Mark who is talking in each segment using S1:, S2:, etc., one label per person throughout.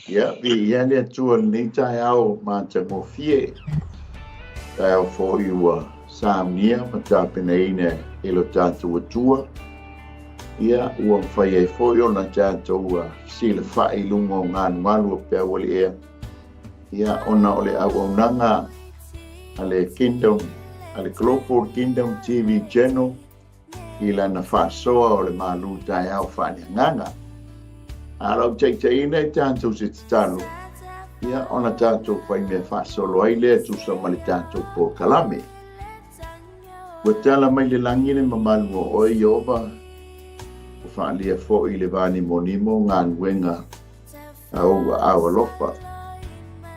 S1: Ia, viia le Atua i lenei taeao matagofie, taeao foi ua saunia ma tapenaina e lo tatou Atua. Ia, ua mafai ai foi ona tatou fesilafai i luga o galugalu o peau o le ea, ia, ona o le auaunaga a le Kingdom, a le Global Kingdom TV Channel, i lana faasoa o le malu taeao faaleagaga. A o lau taitaiina i tatou se tatalo, ia ona tatou fai mea faasolo ai lea tusa ma le tatou polokalame. Ua tala mai le lagi le mamalu o oe, Ieova, ua faaalia foi i le vanimonimo galuega a ou aao alofa.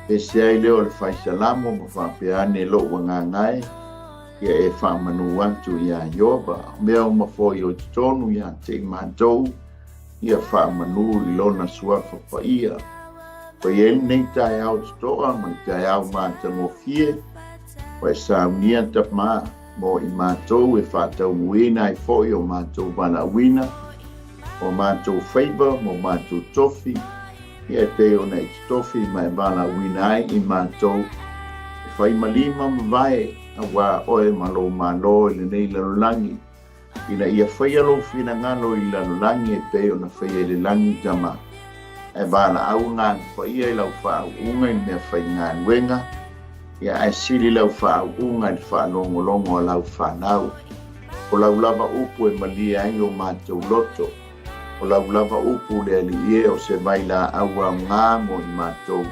S1: Ese ai lea o le fai salamo ma faapea ane lou agaga e, ia e faamanu atu iā Ieova. O mea uma foi o i totonu ia te i matou, ia faamanu i lona suafa paia. Ua i ai lenei taeao totoa ma le taeao matagofie, ua e saunia tama mo i matou e faataunuuina ai foi o matou valaauina, o matou faiva ma o matou tofi, ia e pei ona e totofi ma e valaauina ai i matou e fai ma lima ma vae auā oe ma lou Malo i lenei lalolagi, ina ia faia lou finagalo i le lalolagi e pei ona faia i le lagi. Tama, ae valaau galupaia i lau faauuga i le mea faigaluega, ia ae sili lau faauuga i le faalogologo a lau fanau. O lau lava upu e malie ai o matou loto. O lau lava upu le Alii e o se vailaau aoga mo i matou,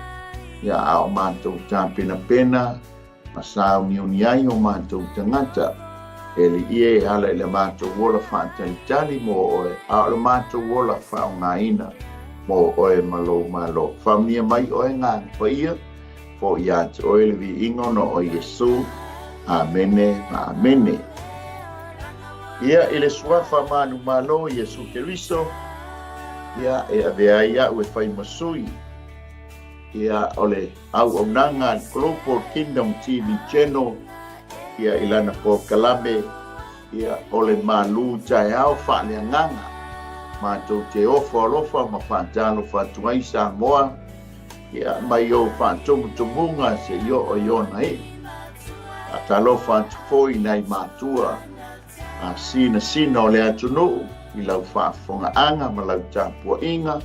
S1: ia a o matou tapenapena ma sauniuni ai o matou tagata. E Alii e, ala i le matou ola faatalitali mo oe, a o le matou ola faaaogaina mo oe ma lou Malo. Faamanuia mai oe Gagana Paia. Foi ia te oe le viiga ona o Iesu. Amene ma amene. Ia, i le suafa manumalo o Iesu Keriso, ia, e avea ai au e fai ma sui, ia, o le auaunaga a le Global Kingdom TV Channel, ia, i lana polokalame, ia, o le malu taeao faaleagaga. Matou te ofo alofa ma faatalofa atu ai Samoa, Ia, mai ou faatumutumuga seia oo i ona iu. Faatalofa atu foi i nai matua a sinasina o le atunuu i lau faafofogaaga ma lau tapuaiga.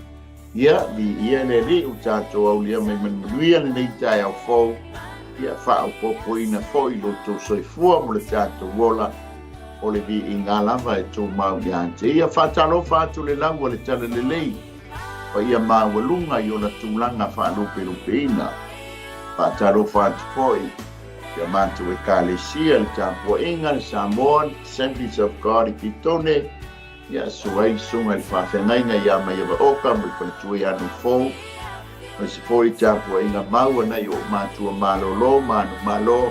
S1: Ia, viia le Alii ua tatou aulia mai manumanuia lenei taeao fou. Ia, faaopoopoina foi lo outou soifua mo le tatou ola, o le viiga lava e tumau ia te ia. Faatalofa atu le lau o le Talalelei. Paia maualuga i ona tulaga faalupelupeina. Faatalofa atu foi i a matou Ekalesia, le tapuaiga, le Samoan Assemblies of God i Petone, ia susu ai le Susuga i le Faafeagaiga ia Maiava Oka ma le faletua ia Nufou, aemaise foi le tapuaiga mau a nai ou matua malolo ma Anumalo,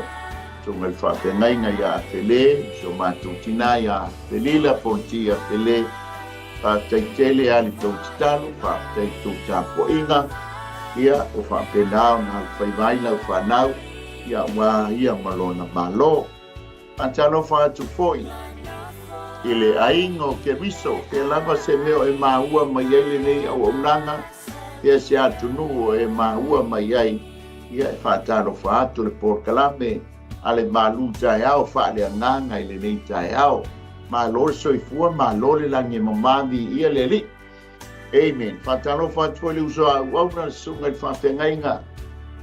S1: Susuga i le Faafeagaiga ia Afele, si o matou tina ia Felila Fonti Afele, Faafetai tele a le tou tatalo, faafetai i tou tapuaiga, ia ua faapena ona alofaiva ai lau fanau, ia aua ia ma lona Malo. Faatalofa atu foi i le aiga o Keriso, pea lava se mea o e maua mai ai lenei auaunaga, pea se atunuu o e maua mai ai, ia e faatalofa atu le polokalame a le malu taeao faaleagaga i lenei taeao. Malo le soifua, malo le lagi e mama, viia le Alii. Amen. Faatalofa atu foi le uso a auauna, le susuga i le faafeagaiga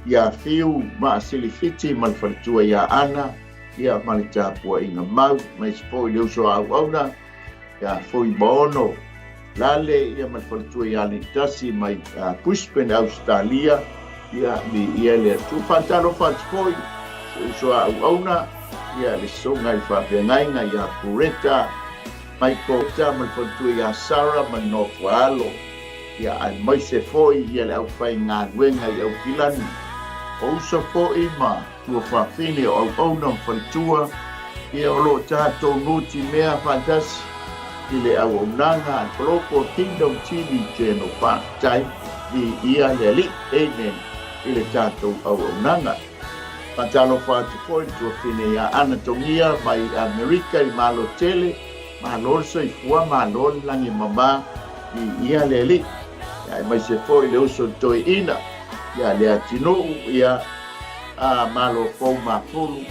S1: ia Fiu Maasilifiti ma le faletua ia Ana, ia ma le tapuaiga mau, aemaise foi le uso a auauna ia Foi Maono Lale, ia ma le faletua ia Alii-tasi mai Brisbane, Ausetalia, ia viia le Atua. Faatalofa atu foi si uso a auauna, ia le susuga i le faafeagaiga ia Pureta Michael ma le faletua ia Sarah ma le Nofoaalo, ia aemaise foi ia le aufaigaluega i Aukilani, o uso foi ma tuafafine o auauna ma faletua, ia o lo o tatou nutimea faatasi i le auaunaga a Global Kingdom TV Channel. Faafetai, viia le Alii. Amen i le tatou auaunaga. Faatalofa atu foi i le tuafine ia Ana Togia mai Amerika i le Malo Tele. Malo le soifua, malo le lagi e mama, viia le Alii. Aemaise foi le uso i le toeaina ia Leatinuu, ia, a, malo pou mafulu,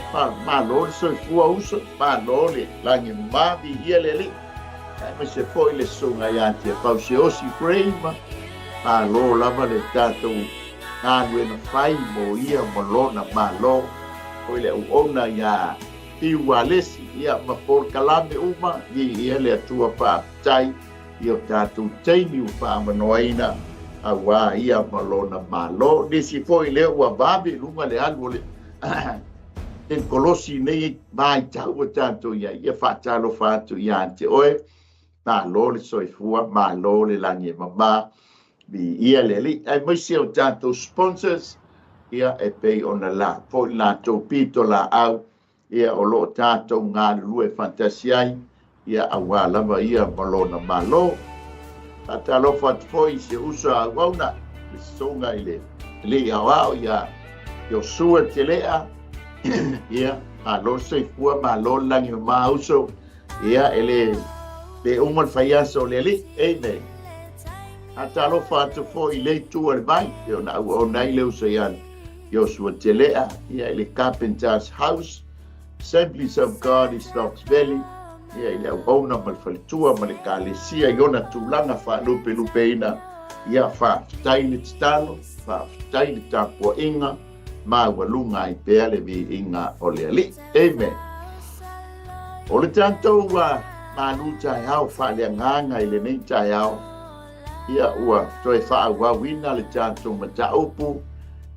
S1: malo le soifua uso, malo le lagi mama, viia le Alii. Aemaise foi le susuga ia Tiafau Siaosi Gray ma malo lava le tatou galuega fai mo ia ma lona malo. Foi le auauna ia Fiu Alesi, ia ma polokalame uma, viia le Atua faafetai i o tatou taimi ua faaavanoaina auā ia ma lona Malo. Nisi foi lea ua vave i luga le alu o le tenikolosi i nei vaitau ua tatou i ai, ia faatalofa atu ia te oe, malo le soifua, malo le lagi e mama, viia le Alii. Aemaise o tatou sponsors, ia e pei ona la foi latou pitolaau, ia o lo o tatou galulue faatasi ai, ia auā lava ia ma lona Malo. Faatalofa atu foi i si uso a auauna, le susuga i le Alii Aoao ia Iosua Telea, ia malo le soifua, malo le lagi mama uso, ia e le le uma le faiaso o le Alii. Amen. Faatalofa atu foi i le itu o le vai, e ona auauna ai le uso ia Iosua Telea, ia i le Carpenter's House, Assemblies of God i Stocks Valley, ia i le auauna ma le faletua ma le kalesia i ona tulaga faalupelupeina, ia faafetai le tatalo, faafetai le tapuaiga, maualuga ai pea le viiga o le Alii. Amen. O le tatou malu taeao faaleagaga i lenei taeao, ia ua toe faaauauina le tatou mataupu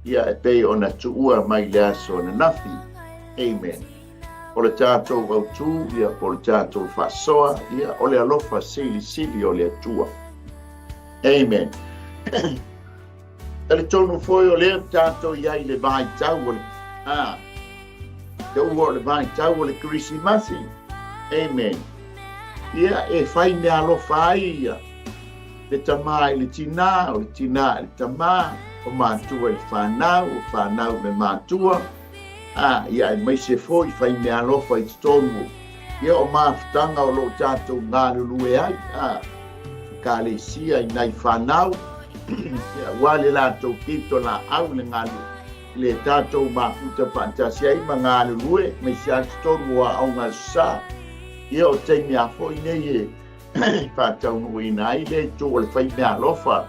S1: ia e pei ona tuua mai le aso ananafi. Amen. O le tatou autū, ia po o le tatou faasoa, ia o le alofa silisili o le Atua. Amen. Talitonu foi o lea tatou i ai i le vaitau o le a te ua o le vaitau o le Kerisimasi. Amen. Ia e fai mea alofa ai ia le tamā i le tinā, o le tinā i le tamā, o matua i le whanau, o whanau me matua, a, ia aemaise foi fai mea alofa i totonu ia o mafutaga o lo o tatou galulue ai, a, ekalesia i nai whanau, ia, ua le latou pito laau le galu, le tatou mafuta faatasi ai ma galulue, aemaise a totonu o aoga sa, ia o taimi a foi nei e faataunuuina ai le itu o le fai meaalofa,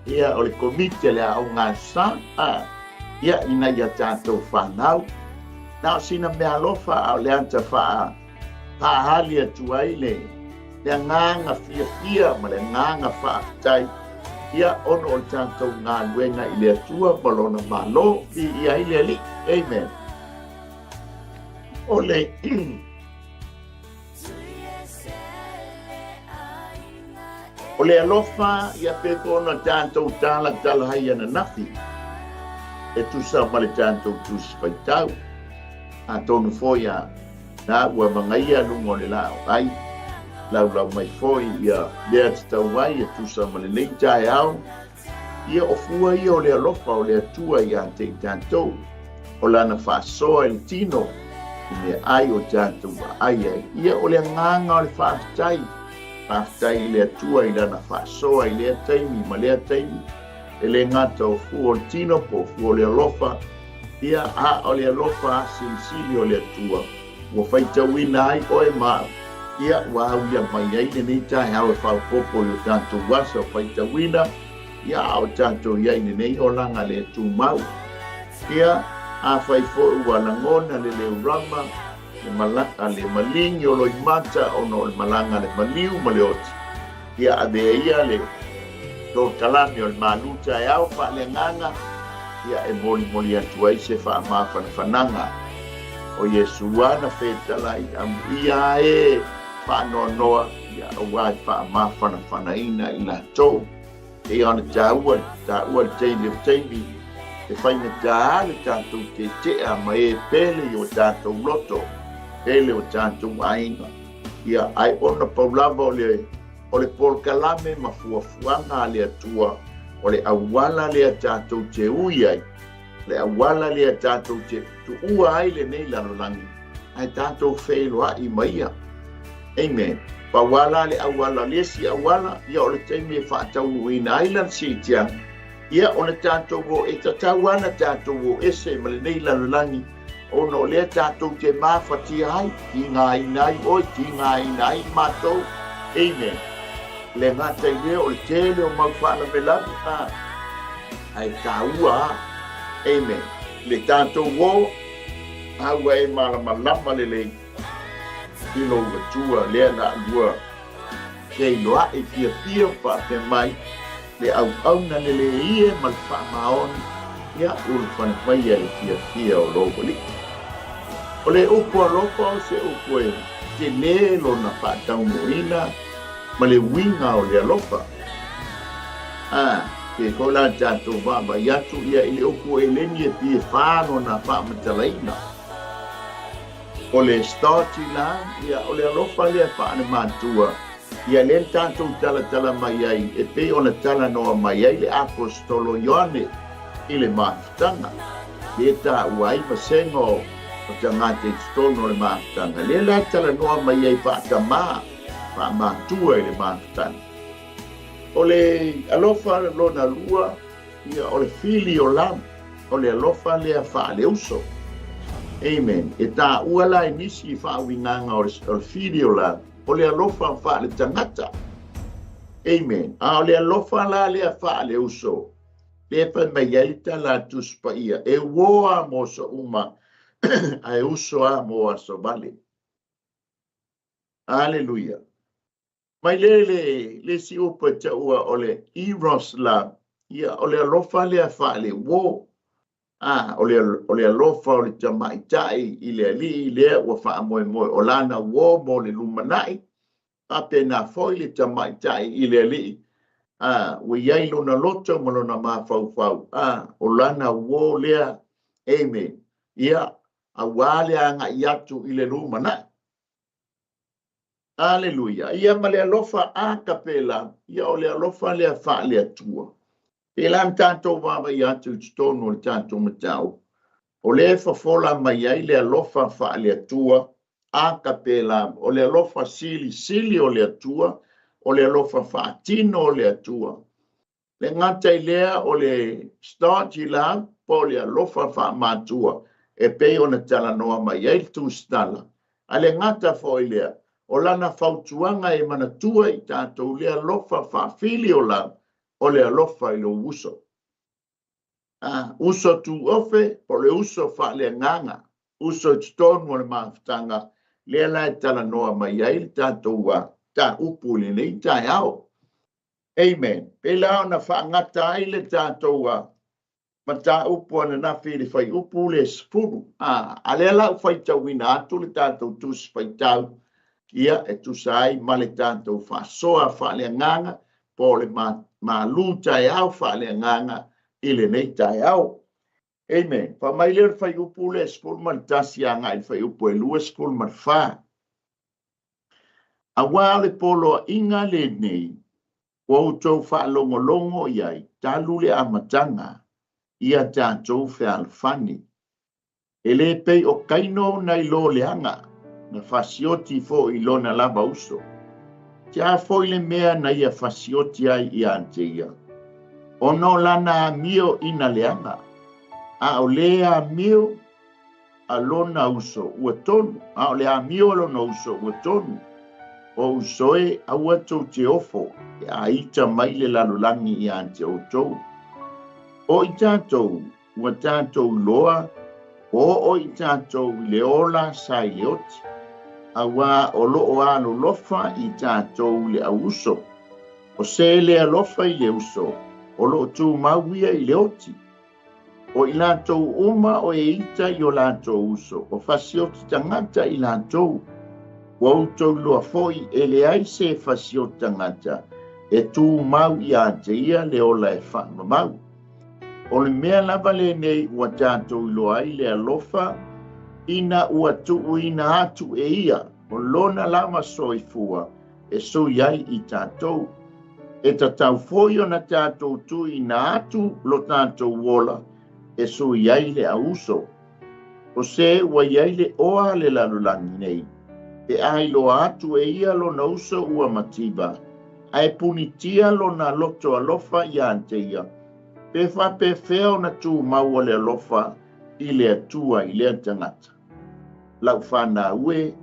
S1: ia o le komiti a le Aoga Aso Sa, ia ina ia tatou fanau. Na o sina meaalofa a o le ata faa faaali atu ai le le agaga fiafia ma le agaga faafetai, ia ona o le tatou galuega i le Atua ma Lona Malo. Viia ai le Alii. Amen. O le O le alofa ia pei foi ona tatou talatala ai ananafi e tusa ma le tatou Tusi Faitau. Atonu foi a na ua magaia luga o le laa o ai, laulau mai foi ia mea tatau ai e tusa ma lenei taeao, Ia o fua ia o le alofa o le Atua ia te i tatou, o Lana faasoa i le tino, i meaai o tatou vaai ai. Ia o le agaga o le faafetai, faafetai i le Atua i Lana faasoa i lea taimi ma lea taimi, e le gata o fua o le tino po o fua o le alofa, ia a o le alofa silisili o le Atua ua faitauina ai oe ma au, ia ua aulia mai ai lenei taeao e faaopoopo i o tatou aso faitauina, ia a o tatou i ai i lenei olaga le tumau. Ia, afai foi ua lagona le leurama, le malaga le maligi o loimata ona o le malaga a le maliu ma le oti, ia avea ia le polokalame o le malu taeao faaleagaga, ia e molimoli atu ai se faamafanafanaga o Iesu ana fetalai amuia e faanoanoa, ia aua e faamafanafanaina i latou. E ona taua, taua le taimi o taimi, e faigata le tatou tetea ma e pele i o tatou loto, pele o tatou aiga. Ia, ae ona pau lava o le, o le polokalame ma fuafuaga a le Atua, o le auala lea tatou te ui ai, le auala lea tatou te tuua ai lenei lalolagi, ae tatou feiloai ma Ia. Amen. Pau lava la le auala, le isi auala, ia o le taimi e faataunuuina ai lana siitiaga, ia ona tatou o, e tatau lava ona tatou o ese ma lenei lalolagi, ona o lea tatou te mafatia ai, tigaina ai oe, tigaina ai matou. Amen. Le gata i lea o le tele o mau faalavelave, a, ae taua lava. Amen. Le tatou o, a ua e malamalama lelei i lou Atua lea la ua feiloai fiafia faapea mai le auauna lelei e ma le faamaoni, ia ulufale maia i le fiafia o lou Alii. O le upu alofa o se upu e tele lona faataunuuina ma le uiga o le alofa. A, pe foi la tatou vaavaai atu ia i le upu eleni e fia fa lona faamatalaina. O le storge la, ia o le alofa lea faale-matua, ia lea na tatou talatala mai ai e pei ona talanoa mai ai le Aposetolo Ioane i le mafutaga, lea e taua ai vasega o tagata i totonu o le mafutaga, lea la e talanoa mai ai faatamā, faamatua i le mafutaga. O le alofa lona lua, ia o le fili o lava, o le alofa lea faaleuso. Amen. E taua la e nisi i faauigaga o le fili o lava, o le alofa faaletagata. Amen. A o le alofa la lea faaleuso, lea fai mai ai le tala a Tusi Paia, e uo lava mo aso uma, ae uso lava mo aso vale. Aleluia. Mai le le le isi upu e taua o le eros love, ia o le alofa lea faale-uo. A, o le, o le alofa o le tamaitai i le alii lea ua faamoemoe o lana uo mo le lumanai, faapena foi le tamaitai i le alii, a, ua i ai lona loto ma lona mafaufau, a, o lana uo lea, amen, ia, aua le agai atu i le lumanai. Aleluia! Ia ma le alofa agape la, ia o le alofa lea faale-Atua. Pēlā na tatou vaavaai atu i totonu o le tatou mataupu, o lea e fofola mai ai le alofa faale-Atua, agape la, o le alofa silisili o le Atua, o le alofa faatino o le Atua. Le gata i lea o le storge love po o le alofa faamatua e pei ona talanoa mai ai le Tusitala, a le gata foi lea, o lana fautuaga e manatua i tatou le alofa faafili o love, o le alofa i lou uso. A, uso tuofe po o le uso faaleagaga, uso i totonu o le mafutaga, lea la e talanoa mai ai le tatou mataupu i lenei taeao. Amen. Pēlā ona faagata ai le tatou mataupu ananafi i le fuaiupu le 10. A, a lea la ua faitauina atu le tatou tusi faitau, ia, e tusa ai ma le tatou faasoa faaleagaga po o le malu taeao faaleagaga i lenei taeao. Amen. Fai mai lea o le fuaiupu le 11 agai i le fuaiupu e 24. Aua o le poloaiga lenei ua outou faalogologo i ai talu le amataga ia tatou fealofani. E le pei o Kaino nai lo leaga, na fasioti foi i lona lava uso. Tia foi le mea na ia fasioti ai ia te ia, ona o lana amio ina leaga, a o le amio a lona uso ua tonu, a o le amio a lona uso ua tonu. O uso e, aua tou te ofo, e āita mai le lalolagi iā te outou. O i tatou, ua tatou iloa, ua oo i tatou i le ola sa i le oti, auā o lo o alolofa i tatou le au uso. O se le alofa i le uso, o lo o tumau ia i le oti. O i latou uma o e ita i o latou uso, o fasioti tagata i latou. Ua outou iloa foi e leai se fasioti tagata e tumau ia te ia le ola e faamamau. O le mea lava lenei ua tatou iloa ai le alofa ina ua tuuina atu e ia o lona lava soifua e sui ai i tatou. E tatau foi ona tatou tuuina atu lo tatou ola e sui ai le auso. O se ua i ai le oa le lalolagi nei, Pe a iloa atu e ia lona uso ua mativa, ae punitia lona loto alofa iā te ia, pe faapefea ona tumau le alofa i le Atua i lea tagata? Lau fanau e,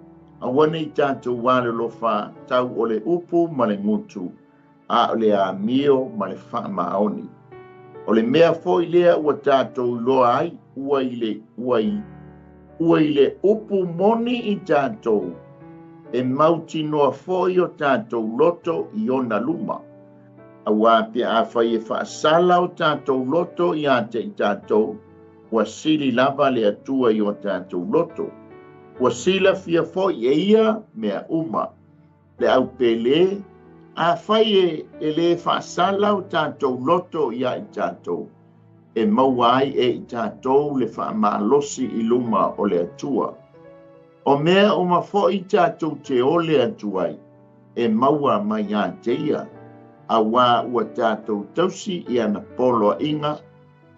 S1: aua ne i tatou alolofa tau o le upu ma le gutu, a o le amio ma le faamaoni. O le mea foi lea ua tatou iloa ai ua i le upu moni i tatou, e mautinoa foi o tatou loto i ona luma. Auā pe afai e faasala o tatou loto iā te i tatou, ua sili lava le Atua i o tatou loto. Ua silafia foi e ia mea uma. Le aupele, afai e lē faasala o tatou loto iā i tatou, e maua ai e i tatou le faamalosi i luma o le Atua. O mea uma foi tatou te ole atu ai, e maua mai iā te ia, auā ua tatou tausi i ana poloaiga,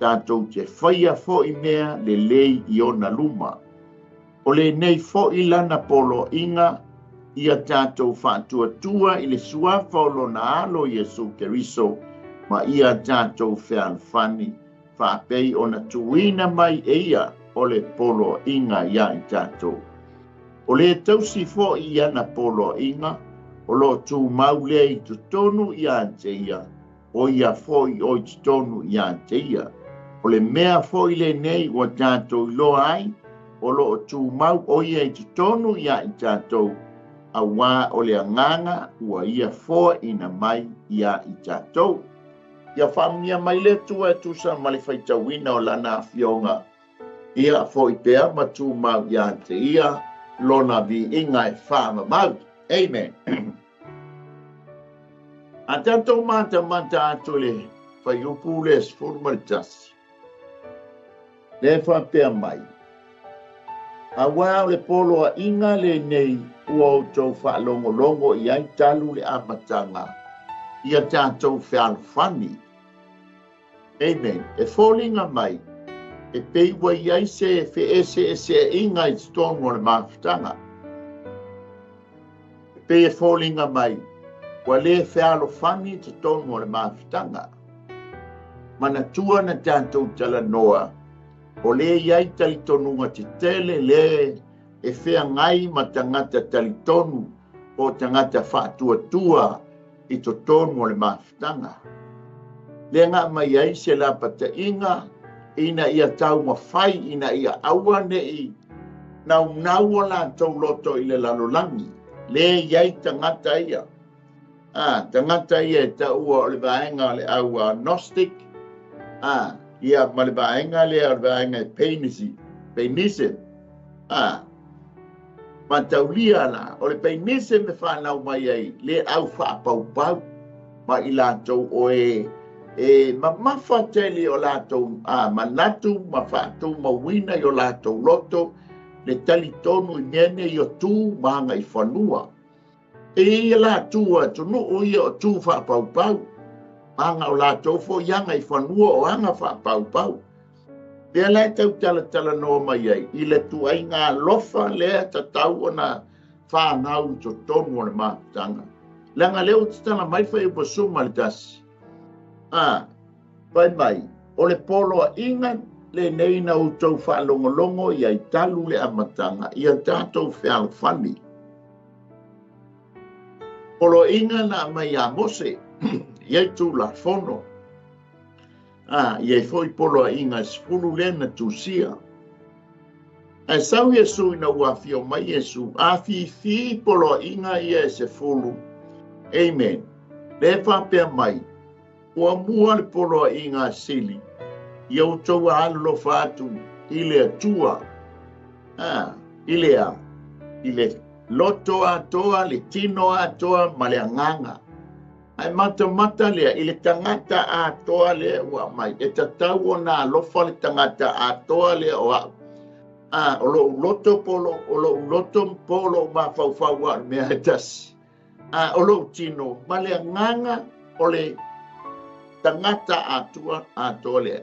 S1: tatou te faia foi mea lelei i ona luma. O lenei foi lana poloaiga, ia tatou faatuatua i le suafa o lona Alo Iesu Keriso, ma ia tatou fealofani, faapei ona tuuina mai e ia o le poloaiga iā i tatou. O le tausi foi i ana poloaiga, o loo tumau lea i totonu iā te ia, o ia foi o i totonu iā te ia. O le mea foi lenei ua tatou iloa ai, o loo tumau o ia i totonu iā i tatou, auā o le Agaga ua ia foaina mai iā i tatou. Ia faamanuia mai le Atua e tusa ma le faitauina o lana afioga, ia foi pea ma tumau iā te ia lona viiga e faamamau. Amen. A tatou matamata atu i le fuaiupu le 11, lea e faapea mai, Auā o le poloaiga lenei ua outou faalogologo i ai talu le amataga, ia tatou fealofani. Amen. E foliga mai, e pei ua i ai se feeseeseaiga i totonu o le mafutaga. E pei e foliga mai, ua lē fealofani i totonu o le mafutaga. Manatua na tatou talanoa, o lē i ai talitonuga tetele lē e feagai ma tagata talitonu po o tagata faatuatua i totonu o le mafutaga. Lea na aumai ai se lapataiga ina ia taumafai ina ia aua ne i naunau o latou loto i le lalolagi. Lea i ai tagata ia. Tagata ia e taua o le vaega o le au Gnostic, ia ma le vaega lea o le vaega e Painism. Mataulia la, o le Painism e whanau mai ai le au whaapaupau ma i latou o e mamafa tele o latou manatu ma whaatumauina i o latou loto le talitonu i mea nei o tu ma i whanua. E ia la tu atunuu ia o tu whaapaupau. Anga o latou foi anga i whanua o anga whaapaupau. Lea la e tau talatala noa mai ai, i le tuaiga alofa lea tatau ona whanau i totonu o le mafutaga. Leaga lea ua tatala mai fuaiupu 11. Fai mai, o le poloaiga lenei na outou faalogologo i ai talu le amataga, ia tatou fealofani. Poloaiga na aumai ia Mose, i ai Tulafono. I ai foi poloaiga 10 lea na tusia. Ae sau Iesu ina ua afio mai Iesu, afifi poloaiga ia e 10. Amen. Lea e faapea mai, ua mua le poloaiga sili, ia outou alolofa atu i le Atua. I le a? I le loto atoa, le tino atoa ma le agaga. Ae matamata lea i le tagata atoa lea ua aumai, e tatau ona alofa le tagata atoa lea o au. O lou loto po o lou loto po o lou mafaufau a o le mea e tasi. O lou tino ma le agaga o le tagata atoa lea.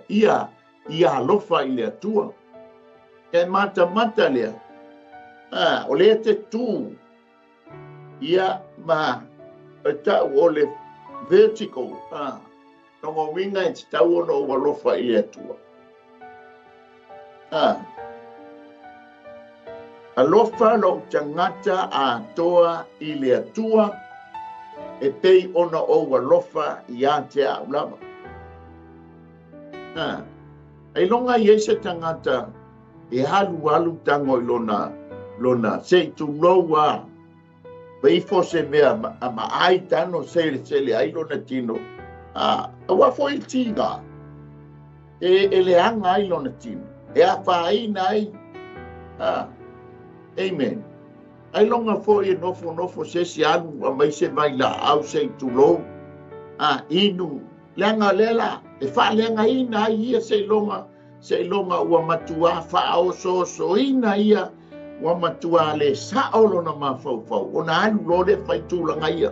S1: Ia alofa i le Atua. E matamata lea. O lea te tu Ia ma e ta'u o le vertical, lona uiga e tatau ona ou alofa i le Atua. Alofa lou tagata atoa i le Atua e pei ona ou alofa ia te a'u lava. Ailoga i ai se tagata e alualu tago i lona lona se i tulou a fai ifo se mea ma ai tano selesele ai lona tino, aua foi le tiga e leaga ai lona tino, e afaina ai. Amen. Ailoga foi e nofonofo se isi alu aumai se vailaau se i tulou, inu, leaga lea la e faaleagaina ai ia seiloga ua matuā faaosoosoina ia, ua matuā le sa'o lona mafaufau ona alu loa lea fai tulaga ia.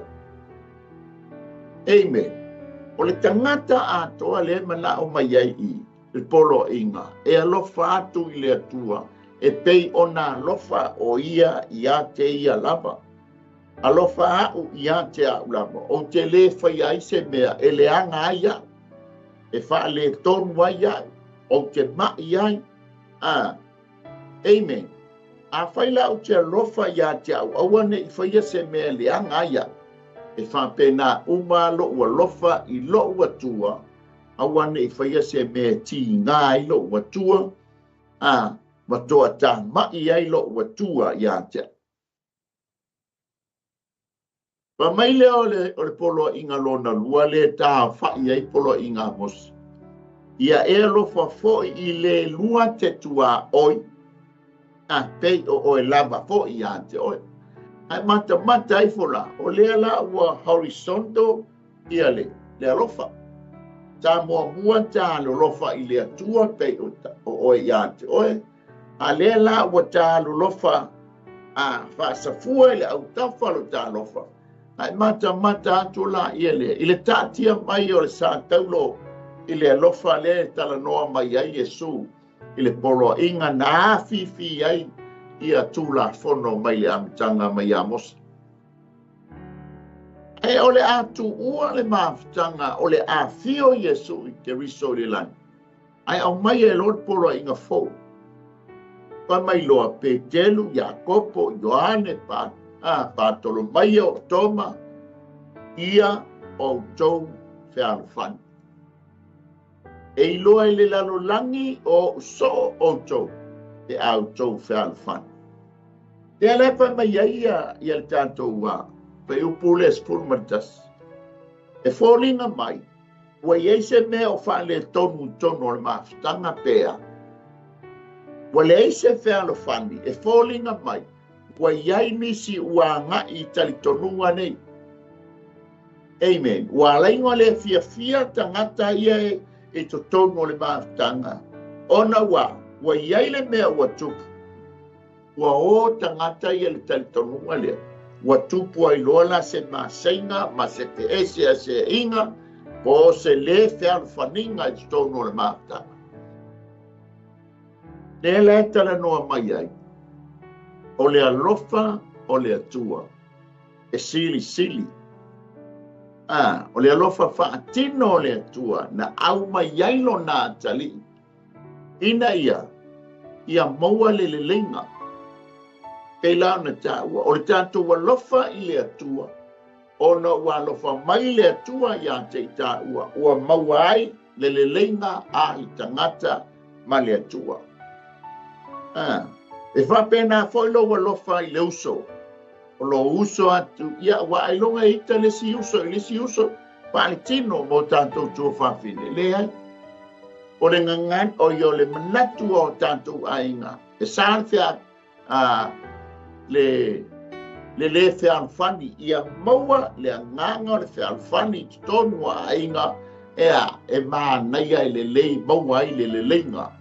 S1: Amen. O le tagata atoa lea e mana'o mai ai i le poloaiga e alofa atu i le Atua e pei ona alofa o ia ia te ia lava. Alofa a'u ia te a'u lava, ou te lē faia ai se mea e leaga ai a'u, e faaletonu ai a'u, ou te ma'i ai. Amen. Afai la ou te alofa ia te a'u, aua ne'i faia se mea e leaga ai a'u, e faapena uma lo'u alofa i lo'u Atua, aua ne'i faia se mea e tigā ai lo'u Atua, ma toatama'i ai lo'u Atua ia te a'u. Fai mai lea o le poloaiga lona lua lea e taaofa'i ai poloaiga a Mose, ia e alofa foi i le lua te tuaoi, a pei o oe lava foi ia te oe. Ae matamata ifo la, o lea la ua horizontal ia le alofa. Ta muamua ta alolofa i le Atua pei o oe ia te oe, a lea la ua ta alolofa a faasafua i le autafa lo ta alofa. Ae matamata atu la ia lea i le taatia mai o le sa taulo i le alofa lea e talanoa mai ai Iesu i le poloaiga na afifi ai ia Tulafono mai le amataga mai ia Mose. Ae o le a tuua le mafutaga o le afio Iesu i Keriso i le lagi, ae aumai e loa le poloaiga fou. Fai mai loa Petelu, Iakopo, Ioane, Patolomaia, o Toma, ia outou fealofani. E iloa i le lalolagi o o'u soo outou pe a outou fealofani. Lea la e fai mai ai ia le tatou fuaiupu lea 11. E foliga mai ua i ai se mea o faaletonu i totonu o le mafutaga pe a. Ua leai se fealofani, e foliga mai ua i ai nisi ua aga'i i talitonuga nei. Amen. Ua ala ai ona le fiafia tagata ia i totonu o le mafutaga, ona ua i ai le mea ua tupu. Ua o tagata ia le talitonuga lea, ua tupu ai loa la se masaiga ma se feeseeseaiga po o se lē fealofaniga i totonu o le mafutaga. Lea la e talanoa mai ai, o le alofa o le Atua e silisili. O le alofa faatino o le Atua na aumai ai lona atalii ina ia maua le leleiga. Pei la ona taua, o le tatou alofa i le Atua, ona ua alofa mai le Atua ia te i taua, ua maua ai le leleiga a le tagata ma le Atua. E faapena foi lou alofa i le uso, o lou uso atu, ia ua ailoga e ita le isi uso i le isi uso, faaletino mo tatou tuafafine. Leai, o le gagan, o ia o le manatu o tatou aiga, e sa le fea, le lē fealofani, ia maua le agaga o le fealofani i totonu o aiga, e manaia e lelei, maua ai le leleiga,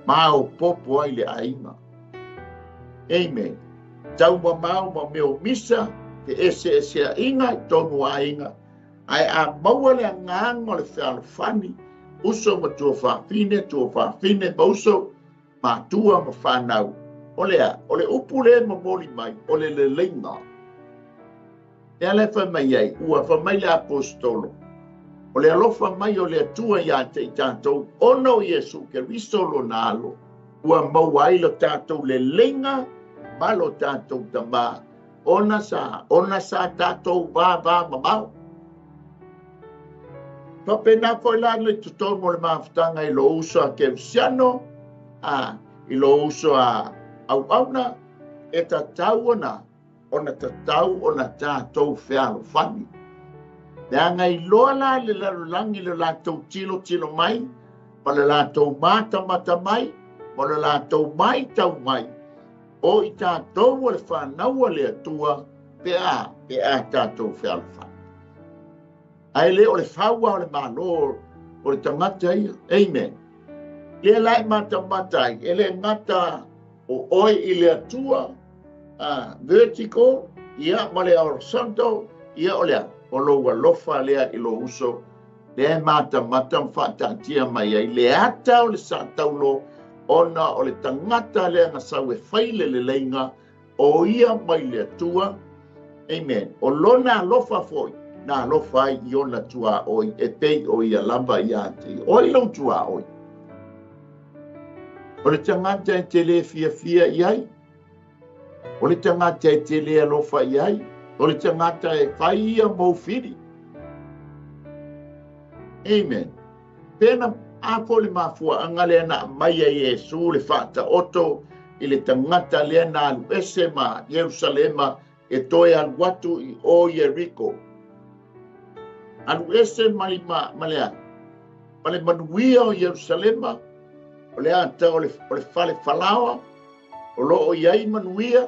S1: maopoopo ai le aiga. Amen. Taumamao ma mea o misa, feeseeseaiga i totonu o aiga, ae a maua le agaga o le fealofani, uso ma tuafafine, tuafafine ma uso, matua ma fanau, o le a, o le upu le momoli mai, o le leleiga. E ala e fai mai ai, ua fai mai le Aposetolo, o le alofa mai o le Atua ia te i tatou, ona o Iesu Keriso lona Alo, ua maua ai lo tatou leleiga ma lo tatou Tama, ona sa, ona sa tatou vavamamao. Faapena foi la le totonu o le mafutaga i lou uso a Kerisiano, a, i lou uso a auauna, e tatau ona, ona tatau ona tatou fealofani. Leaga iloa la le lalolagi le latou tilotilo mai, ma le latou matamata mai, ma le latou maitau mai, o i tatou o le fanau a le Atua, pe a, pe a tatou fealofani. Ae le o le fau lava o le Malo o le tagata ia. Amen. Lea la e matamata ai, e le gata o oe i le Atua, vertical, ia, ma le horizontal, ia o le a? O lou alofa lea i lou uso, lea e matamata ma faataatia mai ai le ata o le sataulo, ona o le tagata lea na sau e fai le leleiga, o ia mai le Atua. Amen. O lona alofa foi, na alofa ai i ona tuaoi, e pei o ia lava ia te ia. O ai lou tuaoi? O le tagata e te le fiafia i ai, o le tagata e te le alofa i ai, o le tagata e fai ia mou fili. Amen. Pena a foi le mafuaaga lea na aumai ai e Iesu le faataoto i le tagata lea na alu ese ma Ierusalema e toe alu atu i o Ieriko. Alu ese mai ma, ma le a? Ma le manuia o Ierusalema, o le ata o le, o le fale falaoa, o lo o i ai manuia,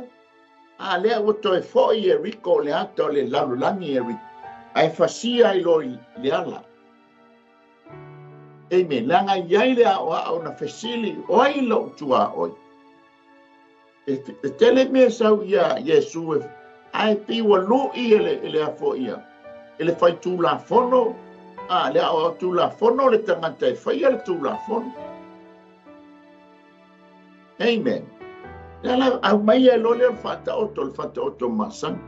S1: a lea ua toe foi Ieriko o le ata o le lalolagi Ieriko, ae fasia ai loa i le ala. Amen. Leaga i ai le aoao na fesili, o ai lou tuaoi? E, e tele mea sau ia Iesu e, ae pei ua lui e le, e le afo ia, e le fai tulafono, a, le aoao tulafono le tagata e faia le tulafono. Amen. Lea la aumai ai loa lea o le faataoto, le faataoto masani.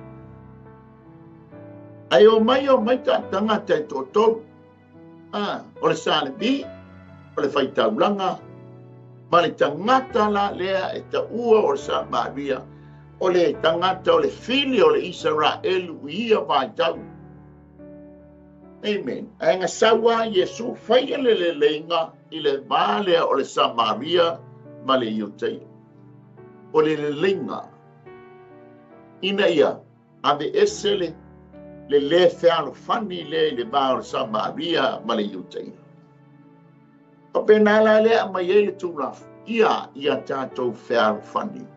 S1: Ae omai omai tagata e toatolu. Ah, o le Salevi, o le faitaulaga, ma le tagata la lea e taua o le Samaria, o le tagata o le fili o le Isaraelu i ia vaitau. Amen. Ae na sau lava Iesu faia le leleiga i le va lea o le Samaria ma le Iutaia. O le leleiga ina ia aveese le le lē fealofani lea i le va o le Samaria ma le Iutaia. Faapena la lea aumai ai le Tulafono, ia, ia tatou fealofani.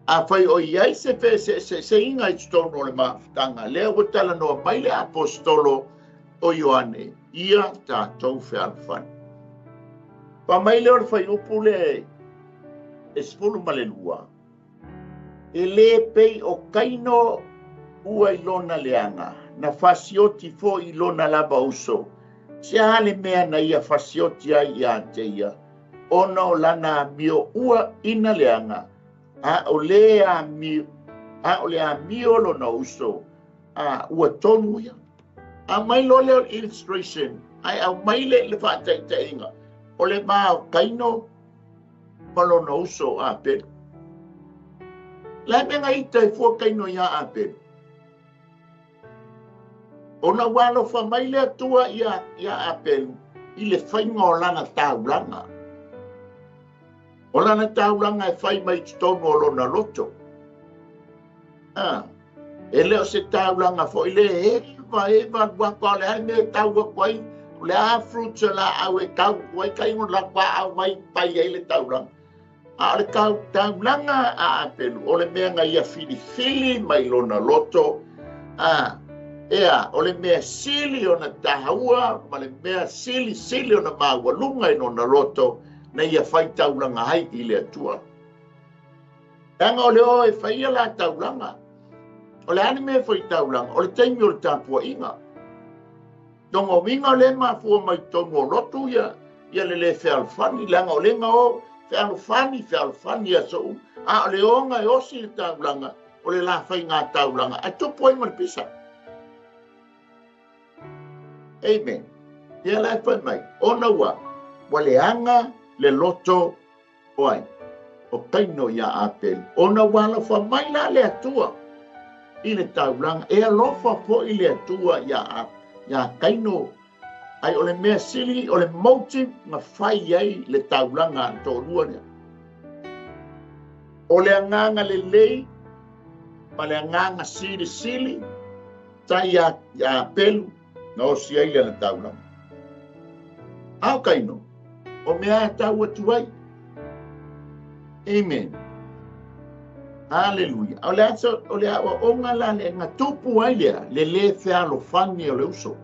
S1: Afai o i ai se feeseeseaiga i totonu o le mafutaga, lea ua talanoa mai le Aposetolo o Ioane, ia tatou fealofani. Fai mai lea o le fuaiupu lea e 12, e le pei o Kaino ua i lona leaga, na fasioti foi i lona lava uso, se a le mea na ia fasioti ai ia te ia, ona o lana amio ua ina leaga, a o le amio, a o le amio lona uso, a ua tonu ia. Aumai loa lea o le illustration, ae aumai le, le faataitaiga, o le va o Kaino ma lona uso o Apelu. Le a mea na ita ai fua Kaino iā Apelu? Ona ua alofa mai le Atua iā, iā Apelu i le faiga o lana taulaga. O lana taulaga e fai mai i totonu o lona loto. A, e le o se taulaga foi le eva eva alu atu, a o le a le mea e tau atu ai, o le a fruits o laau e tau atu ai, kai ona laau mai pai ai le taulaga. A o le taulaga a Apelu, o le mea na ia filifili mai lona loto, a, ea, o le mea sili ona taua ma le mea sili sili ona maualuga i lona loto, na ia fai taulaga ai i le Atua. Leaga o le o e faia la taulaga. O le a le mea e fai taulaga? O le taimi o le tapuaiga. Lona uiga o lea e mafua mai totonu o lotu ia, ia le le fealofani, leaga o lea na o fealofani, fealofani i aso uma. A o le oga e osi le taulaga, o le la faigataulaga ae tupu ai ma le pisa. Amen. Ia la e fai mai, ona ua leaga le loto o ai, o Kaino ia Apelu, ona ua alofa mai la le Atua i le taulaga, e alofa foi le Atua ia Kaino, ai o le mea sili, o le motive na fai ai le taulaga a le toalua lea. O le agaga lelei ma le agaga silisili sa ia Apelu na osi ai le taulaga. A o Kaino, o mea e tau atu ai. Amen. Hallelujah. O le aso, o le aoaoga la le na tupu ai lea, le lē fealofani o le uso.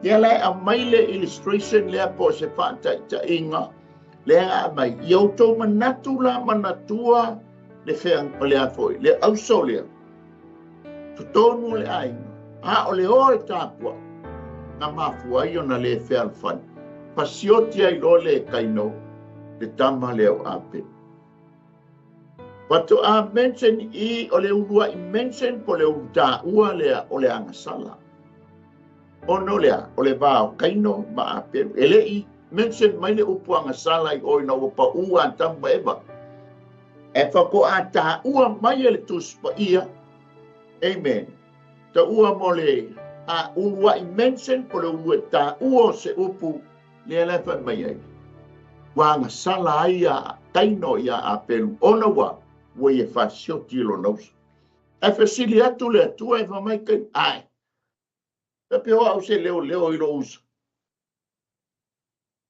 S1: Ia la e aumai le illustration lea po o se faataitaiga lea a aumai. Ia outou manatu la manatua le fea, o le a foi, le auso lea. Totonu o le aiga. A o le o e tapuai, na mafua ai ona le fealofani. Fasioti ai loa le Kaino, le tama lea o Apelu. Faatoa mention i o le uluai mention po le ulutaua lea o le agasala. Ona o lea, o le va o Kaino ma Apelu. E le i mention mai le upu agasala i oi na ua pau Atamu ma Eva. E faatoa taua mai e le Tusi Paia. Amen. Taua mo le a uluai mention po le uluai taua o se upu lea la e fai mai ai. Ua agasala ai a Kaino ia Apelu, ona ua ia fasioti i lona uso. Ae fesili atu le Atua e fai mai Kaino, ai, pe o au se leo leo i lou uso.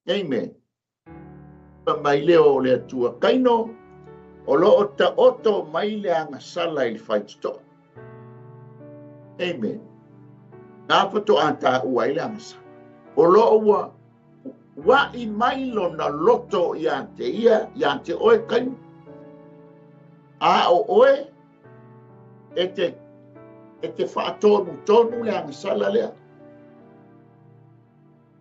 S1: Amen. Fai mai lea o le Atua, Kaino, o loo taoto mai le agasala i le faitotoa. Amen. Nā faatoa taua ai le agasala. O loo ua wa'i mai lona loto ia te ia, ia te oe Kaino. A o oe, e te whaatonu tonu le agasala lea.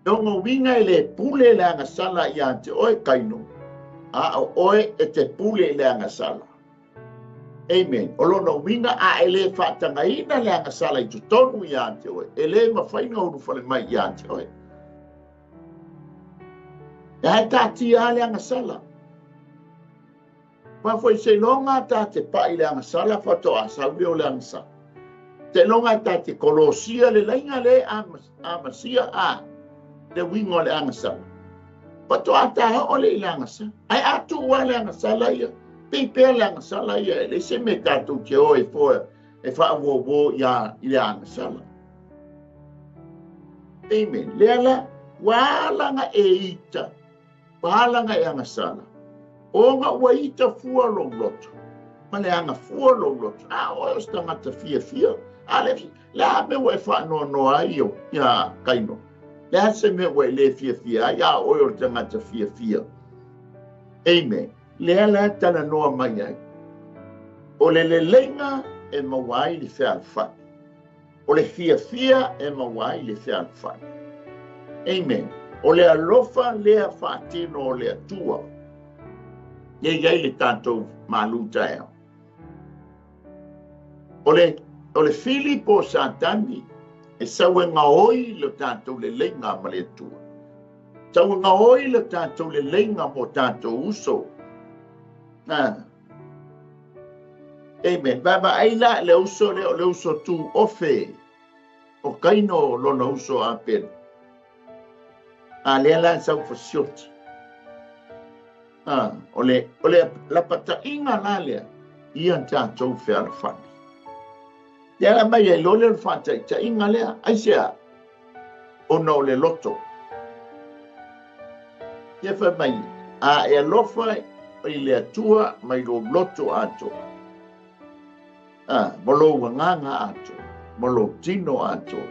S1: Lona uiga e le pule le agasala ia te oe Kaino, a o oe e te pule le agasala. Amen. O lona uiga a e le faatagaina le agasala i totonu ia te oe, e le mafai ona ulufale mai ia te oe. E ae taatia le agasala. Pa foi se longa ta te pai le agasala faatoa sau lea o le agasala. Te longa ta te kolosia le laina le amasia a le uiga o le agasala. Faatoa ta oo le i le agasala. Ae a tuua le agasala ia, pei pea le agasala ia, e le se me tatou te o e foe e faauouo ia i le agasala. Amen. Lea la, ua ala e ita, ua ala e agasala. Ona ua ita fua lou loto, ma le aga fua lou loto. A oe o se tagata fiafia, a le a mea ua e faanoanoa ai ia Kaino. Le a se mea ua e le fiafia ai, a oe o le tagata fiafia. Amen. Lea la talanoa mai ai. O le leleiga e maua ai le fealofani. O le fiafia e maua ai le fealofani. Amen. O le alofa lea faatino o le Atua. Ia iai le tatou malu taeao. O le fili po o Satani e sau e gaoi le tatou leleiga ma le Atua. Sau e gaoi le tatou leleiga mo tatou uso. Amen. Vaavaai la le uso lea o le uso tu ofe o Kaino lona uso Apelu. A lea la sau fasioti. O le lapataiga la lea ia tatou fealofani. Lea la mai ai loa lea o le faataitaiga lea. Aisea? Ona o le loto. Ia fai mai, a e alofa i le Atua mai lou loto atoa. Ma lou agaga atoa, ma lou tino atoa.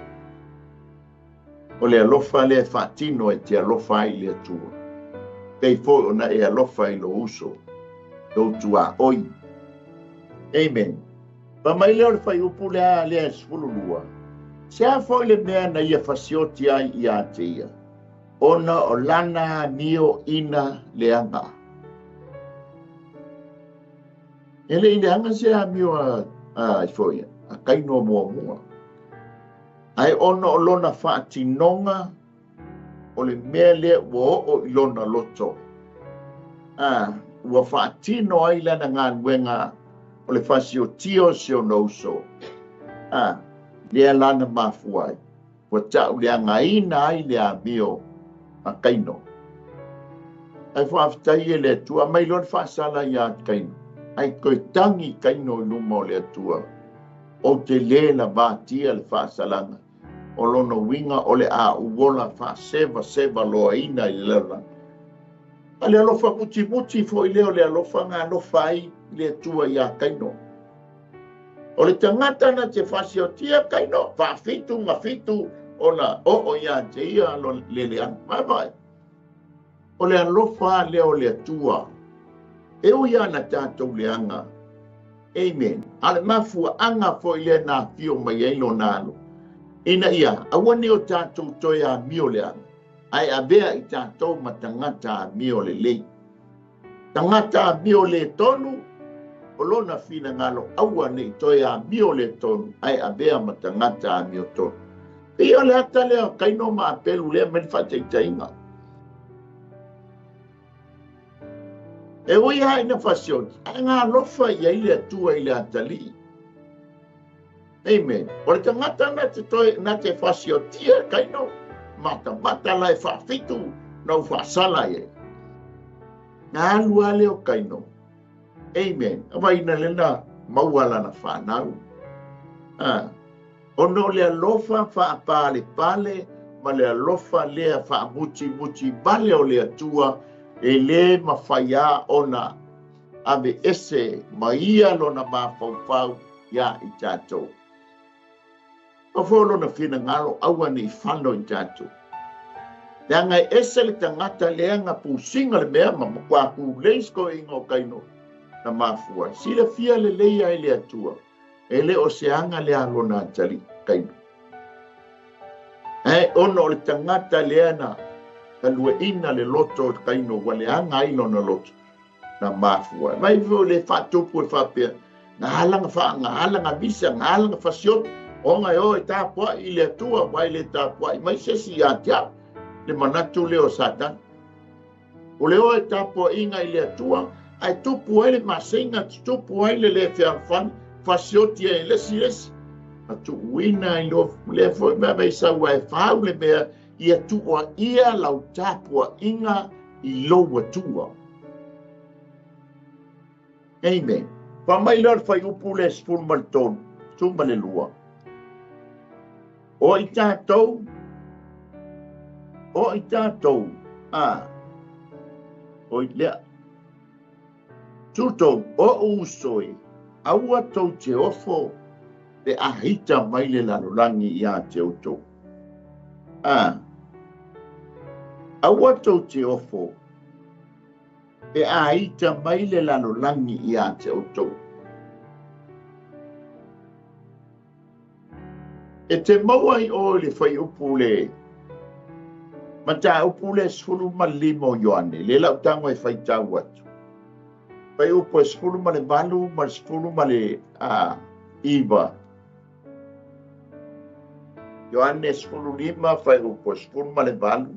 S1: O le alofa lea faatino e te alofa ai i le Atua. Pei foi ona e alofa i lou uso, lou tuaoi. Amen. Fai mai lea o le fuaiupu lea 12. Se a foi le mea na ia fasioti ai ia te ia, ona o lana amio ina leaga. E le i leaga se amio a foi a Kaino muamua. Ae ona o lona faatinoga o le mea lea ua oo i lona loto. Ua faatino ai lana galuega o le fasiotia o si ona uso. Lea lana mafua ai. Ua tauleagaina ai le amio a Kaino. Ae faafetai e le Atua, mai loa le faasala ia Kaino. Ae toe tagi Kaino i luma o le Atua. Ou te lē lavatia le faasalaga. O lona uiga o le a ou ola faasevaseva loaina i le lalolagi. A le alofa mutimuti foi lea o le alofa na alofa ai le Atua ia Kaino. O le tagata na te fasiotia Kaino, faafitu ma fitu ona oo ia te ia le leaga. Vaai. O le alofa lea o le Atua. E ui ana tatou leaga. Amen. A le mafuaaga foi lea na afio mai ai lona alo. Ina ia, aua ne o tatou toe amio leaga. Ae avea i tatou ma tagata amio lelei. Tagata amio le tonu, o lona finagalo aua ne i toe amio le tonu, ae avea ma tagata amio tonu. Ia o le ata lea o Kaino ma Apelu lea mai le faataitaiga. E ui lava ina fasioti, ae galofa i ai le Atua i le atalii. Amen. O le tagata na te toe na te fasiotia Kaino, matamata la e faafitu na u faasala i ai. Na alu lava lea o Kaino. Amen. Vaina lena maua lana whanau. Ona o le alofa faapalepale ma le alofa lea faamutimuti vale o le Atua e lē mafai a ona ave ese ma ia lona mafaufau ia i tatou. O foi lona finagalo aua ne i fano i tatou. Leaga e ese le tagata lea na pusiga le mea ma matua tulei se toeaiina o Kaino na mafua ai. Silafia lelei ai le Atua e le o se aga lea a lona atalii Kaino. Ae ona o le tagata lea na talueina le loto o Kaino ua leaga ai lona loto na mafua ai. Vai foi le faatupu e faapea, na ala na visa, na ala na fasioti, ona e o e tapuai i le Atua, vai le tapuai mai se isi ia te au. Le manatu lea o Satani. O le o e tapuaiga i le Atua, ae tupu ai le maseiga, tupu ai le le fealofani, fasioti ai le isi isi. Na tuuina i lo lea foi mea mai sau ai fau le mea, ia tuuaia lau tapuaiga i lou Atua. Amen. Fa mai lea o le fuaiupu le 13, 12. O i tatou, o i lea, tutou, o uso e, aua tou te ofo pe a hita mai le lalolagi ia te outou. Aua tou te ofo pe a ita mai le lalolagi ia te outou. E te maua i o le fuaiupu le mataupu le 15 o Ioane, le lau tago e faitau atu. Fuaiupu e 18 ma le 19. Ioane 15, fuaiupu e 18 ma le 15.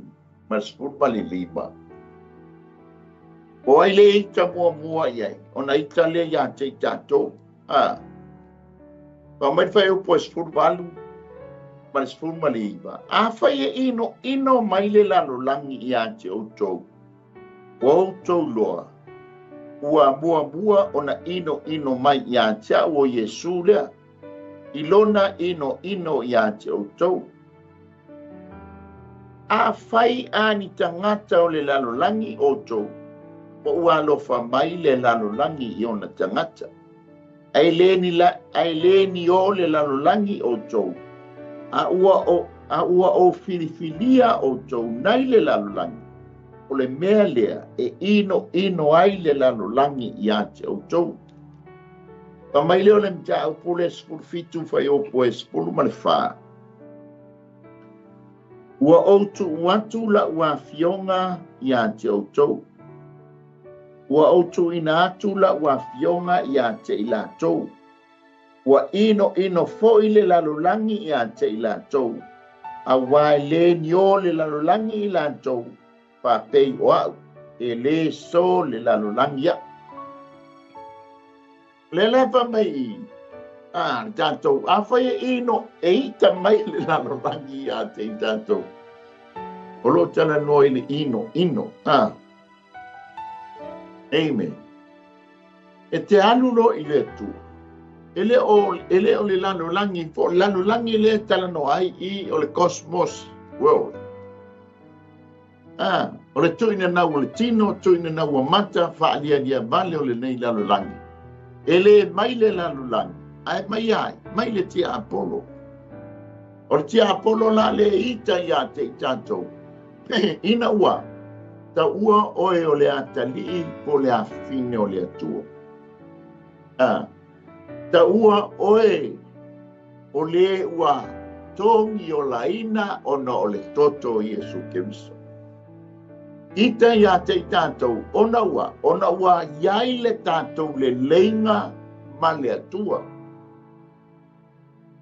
S1: O ai le ita muamua i ai, ona ita lea ia te i tatou. Fa mai fuaiupu e 18 ma le 19. Afai e ino ino mai le lalolagi ia te outou, ua outou loa, ua muamua ona ino ino mai ia te au o Iesu lea, i lona ino ino ia te outou. Afai a ni tagata o le lalolagi outou, po ua alofa mai le lalolagi i ona tagata. Ae le ni o le lalolagi outou, a ua o filifilia outou nai le lalolagi, o le mea lea e ino ino ai le lalolagi ia te outou. Fa mai lea o le mataupu le 17 fuaiupu e 14. Ua ou tuu atu lau afioga ia te outou. Ua ou tuuina atu la'u afioga iā te i latou. Ua inoino foi le lalolagi iā te i latou, auā e lē niō le lalolagi i latou, faapei o a'u, e lē sō le lalolagi a'u. O lea la e fai mai i a le tatou, afai e ino e ita mai le lalolagi iā te i tatou, o lo o talanoa i le inoino, a. Amen. E te alu loa i le Atua. E le o, e le o le lalolagi, po o le lalolagi lea e talanoa ai i o le cosmos world. Ah, o le tuuina nau o le tino, tuuina nau o mata, faalialia vale o lenei lalolagi. E le mai le lalolagi, ae mai ai, mai le tiapolo. O le tiapolo la le ita iā te i tatou. Ina ua taua oe o le atalii po o le afafine o le Atua. A, taua oe o le ua togiolaina ona o le toto o Iesu Keriso. Ita iā te i tatou, ona ua, ona ua iai le tatou leleiga ma le Atua.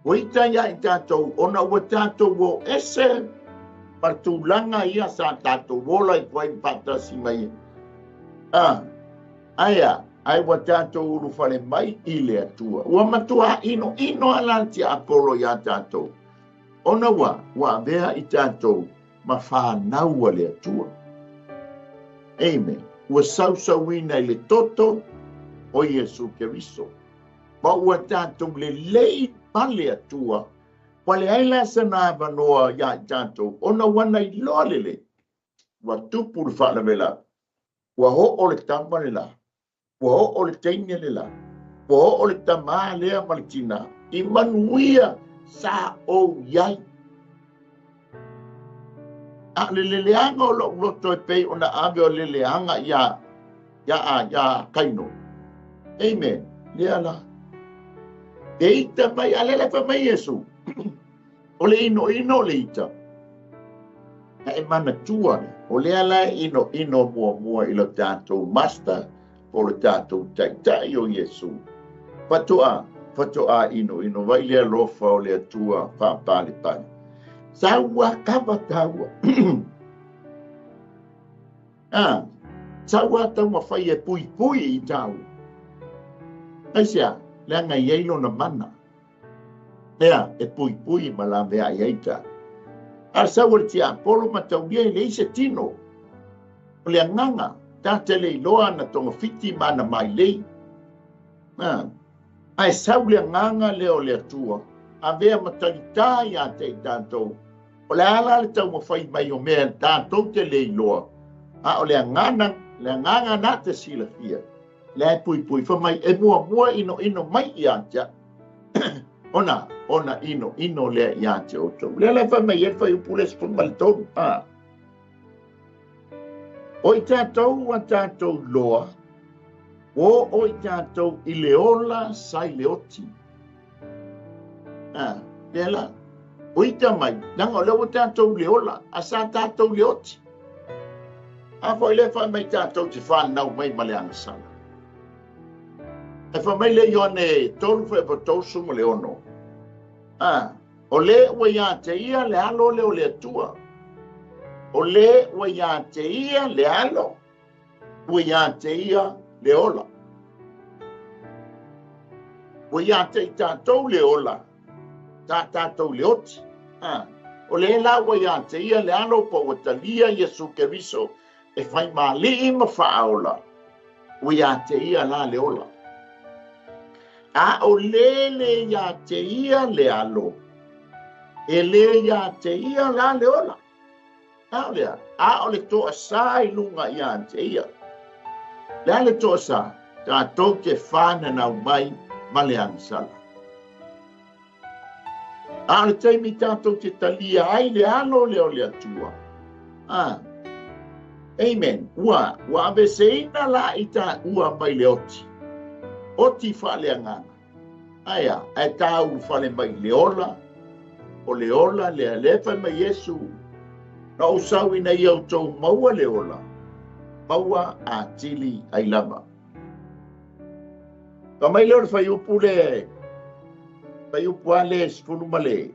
S1: Ua ita iā i tatou ona ua tatou o ese ma le tulaga ia sa tatou ola i ai faatasi mai. A, ae a, ae ua tatou ulufale mai i le Atua. Ua matuā inoino lava la le tiapolo iā tatou, ona ua, ua avea i tatou ma fanau a le Atua. Amen. Ua sausauina i le toto o Iesu Keriso. Ma ua tatou lelei ma le Atua. Ua leai la sana avanoa iā i tatou, ona ua na iloa lelei. Ua tupu le faalavelave. Ua oo le tama le la. Ua oo le teine le la. Ua oo le tamā lea ma le tinā. I manuia sa ou i ai. A o le leleaga o lo'u loto e pei ona ave o leleaga iā iā iā Kaino. Amen. Lea la. E ita mai, a lea la fai mai Iesu. O le inoino o le ita. A e manatua le, o lea la e inoino muamua i lo tatou Master, po o le tatou Taitai o Iesu. Faatoa, faatoa inoino vai le alofa o le Atua faapalepale. Sa ua kava taua. A, sa ua taumafai e puipui i taua. Aisea? Leaga e i ai lona mana. Lea e puipui ma laveai ai taua. A o le sau o le tiapolo ma taulia e leai se tino. O le agaga, ta te le iloa ana togafiti ma ana mailei. A, ae sau le agaga lea o le Atua, avea ma talitā iā te i tatou. O le a la le taumafai mai o mea tatou te le iloa, a o le agaga, le agaga na te silafia, lea e puipui. Fai mai, e muamua inoino mai iā te a'u, ona, ona inoino lea iā te outou. Lea la e fai mai ai le fuaiupu lea 13. A. O i tatou ua tatou iloa, ua oo i tatou i le ola sa i le oti. A, lea la. O ita mai, leaga o lea ua tatou le ola, a sa tatou le oti. A foi lea fai mai tatou te fanau mai ma le agasala. E fai mai le Ioane 3:36. A, o le ua iā te ia le alo lea o le Atua. O le ua iā te ia le alo, ua iā te ia le ola. Ua iā te i tatou le ola, sa tatou le oti. A, o le la ua iā te ia le alo po ua talia Iesu Keriso e fai ma Alii ma Faaola, ua iā te ia la le ola. A o le le iā te ia le alo, e le iā te ia la le ola. A o lea, a o le toasā i luga iā te ia. Le a le toasā, tatou te whananau mai ma le agasala. A o le taimi tatou te talia ai le alo lea o le Atua. A, amen. Ua, ua aveseina la i taua mai le oti. Oti faaleagaga. Ae a, ae ta ulufale mai i le ola, o le ola lea, lea e fai mai Iesu, na ou sau ina ia outou maua le ola, maua atili ai lava. Fai mai lea o le fuaiupu le fuaiupu lava le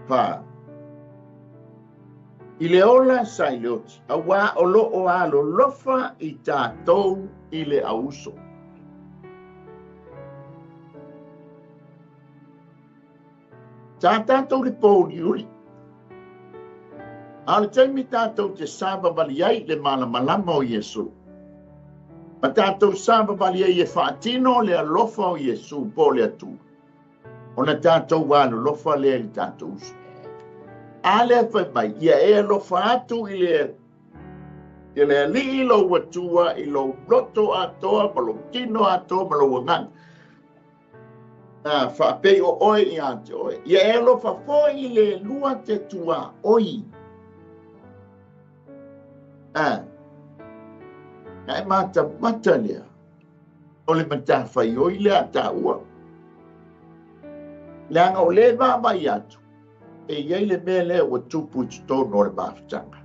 S1: 14. I le ola sa i le oti, auā o lo o alolofa i tatou i le auuso. Sa tatou le pouliuli. A o le taimi tatou te savavali ai i le malamalama o Iesu, ma tatou savavali ai e faatino le alofa o Iesu po o le Atua, ona tatou alolofa lea i le tatou uso. A lea fai mai, ia e alofa atu i le i le Alii lou Atua i lou loto atoa ma lou tino atoa ma lou agaga. A faapei o oe ia te oe. Ia e alofa foi i le lua te tuaoi. A, na e matamata lea o le matafaioi lea a taua. Leaga o lea e vaavaai atu, e i ai le mea lea ua tupu i totonu o le mafutaga.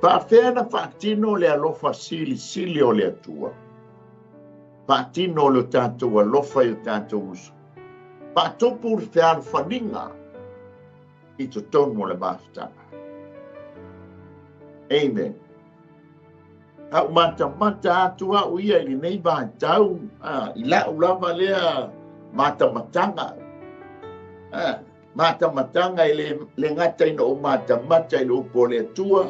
S1: Faafefea na faatino le alofa silisili o le Atua? Faatino le tatou alofa i o tatou uso. Faatupu le fealofaniga i totonu o le mafutaga. Amen. A ou matamata atu au ia i lenei vaitau, i lau lava lea matamataga, matamataga e le gata ina ou matamata i le upu o le Atua,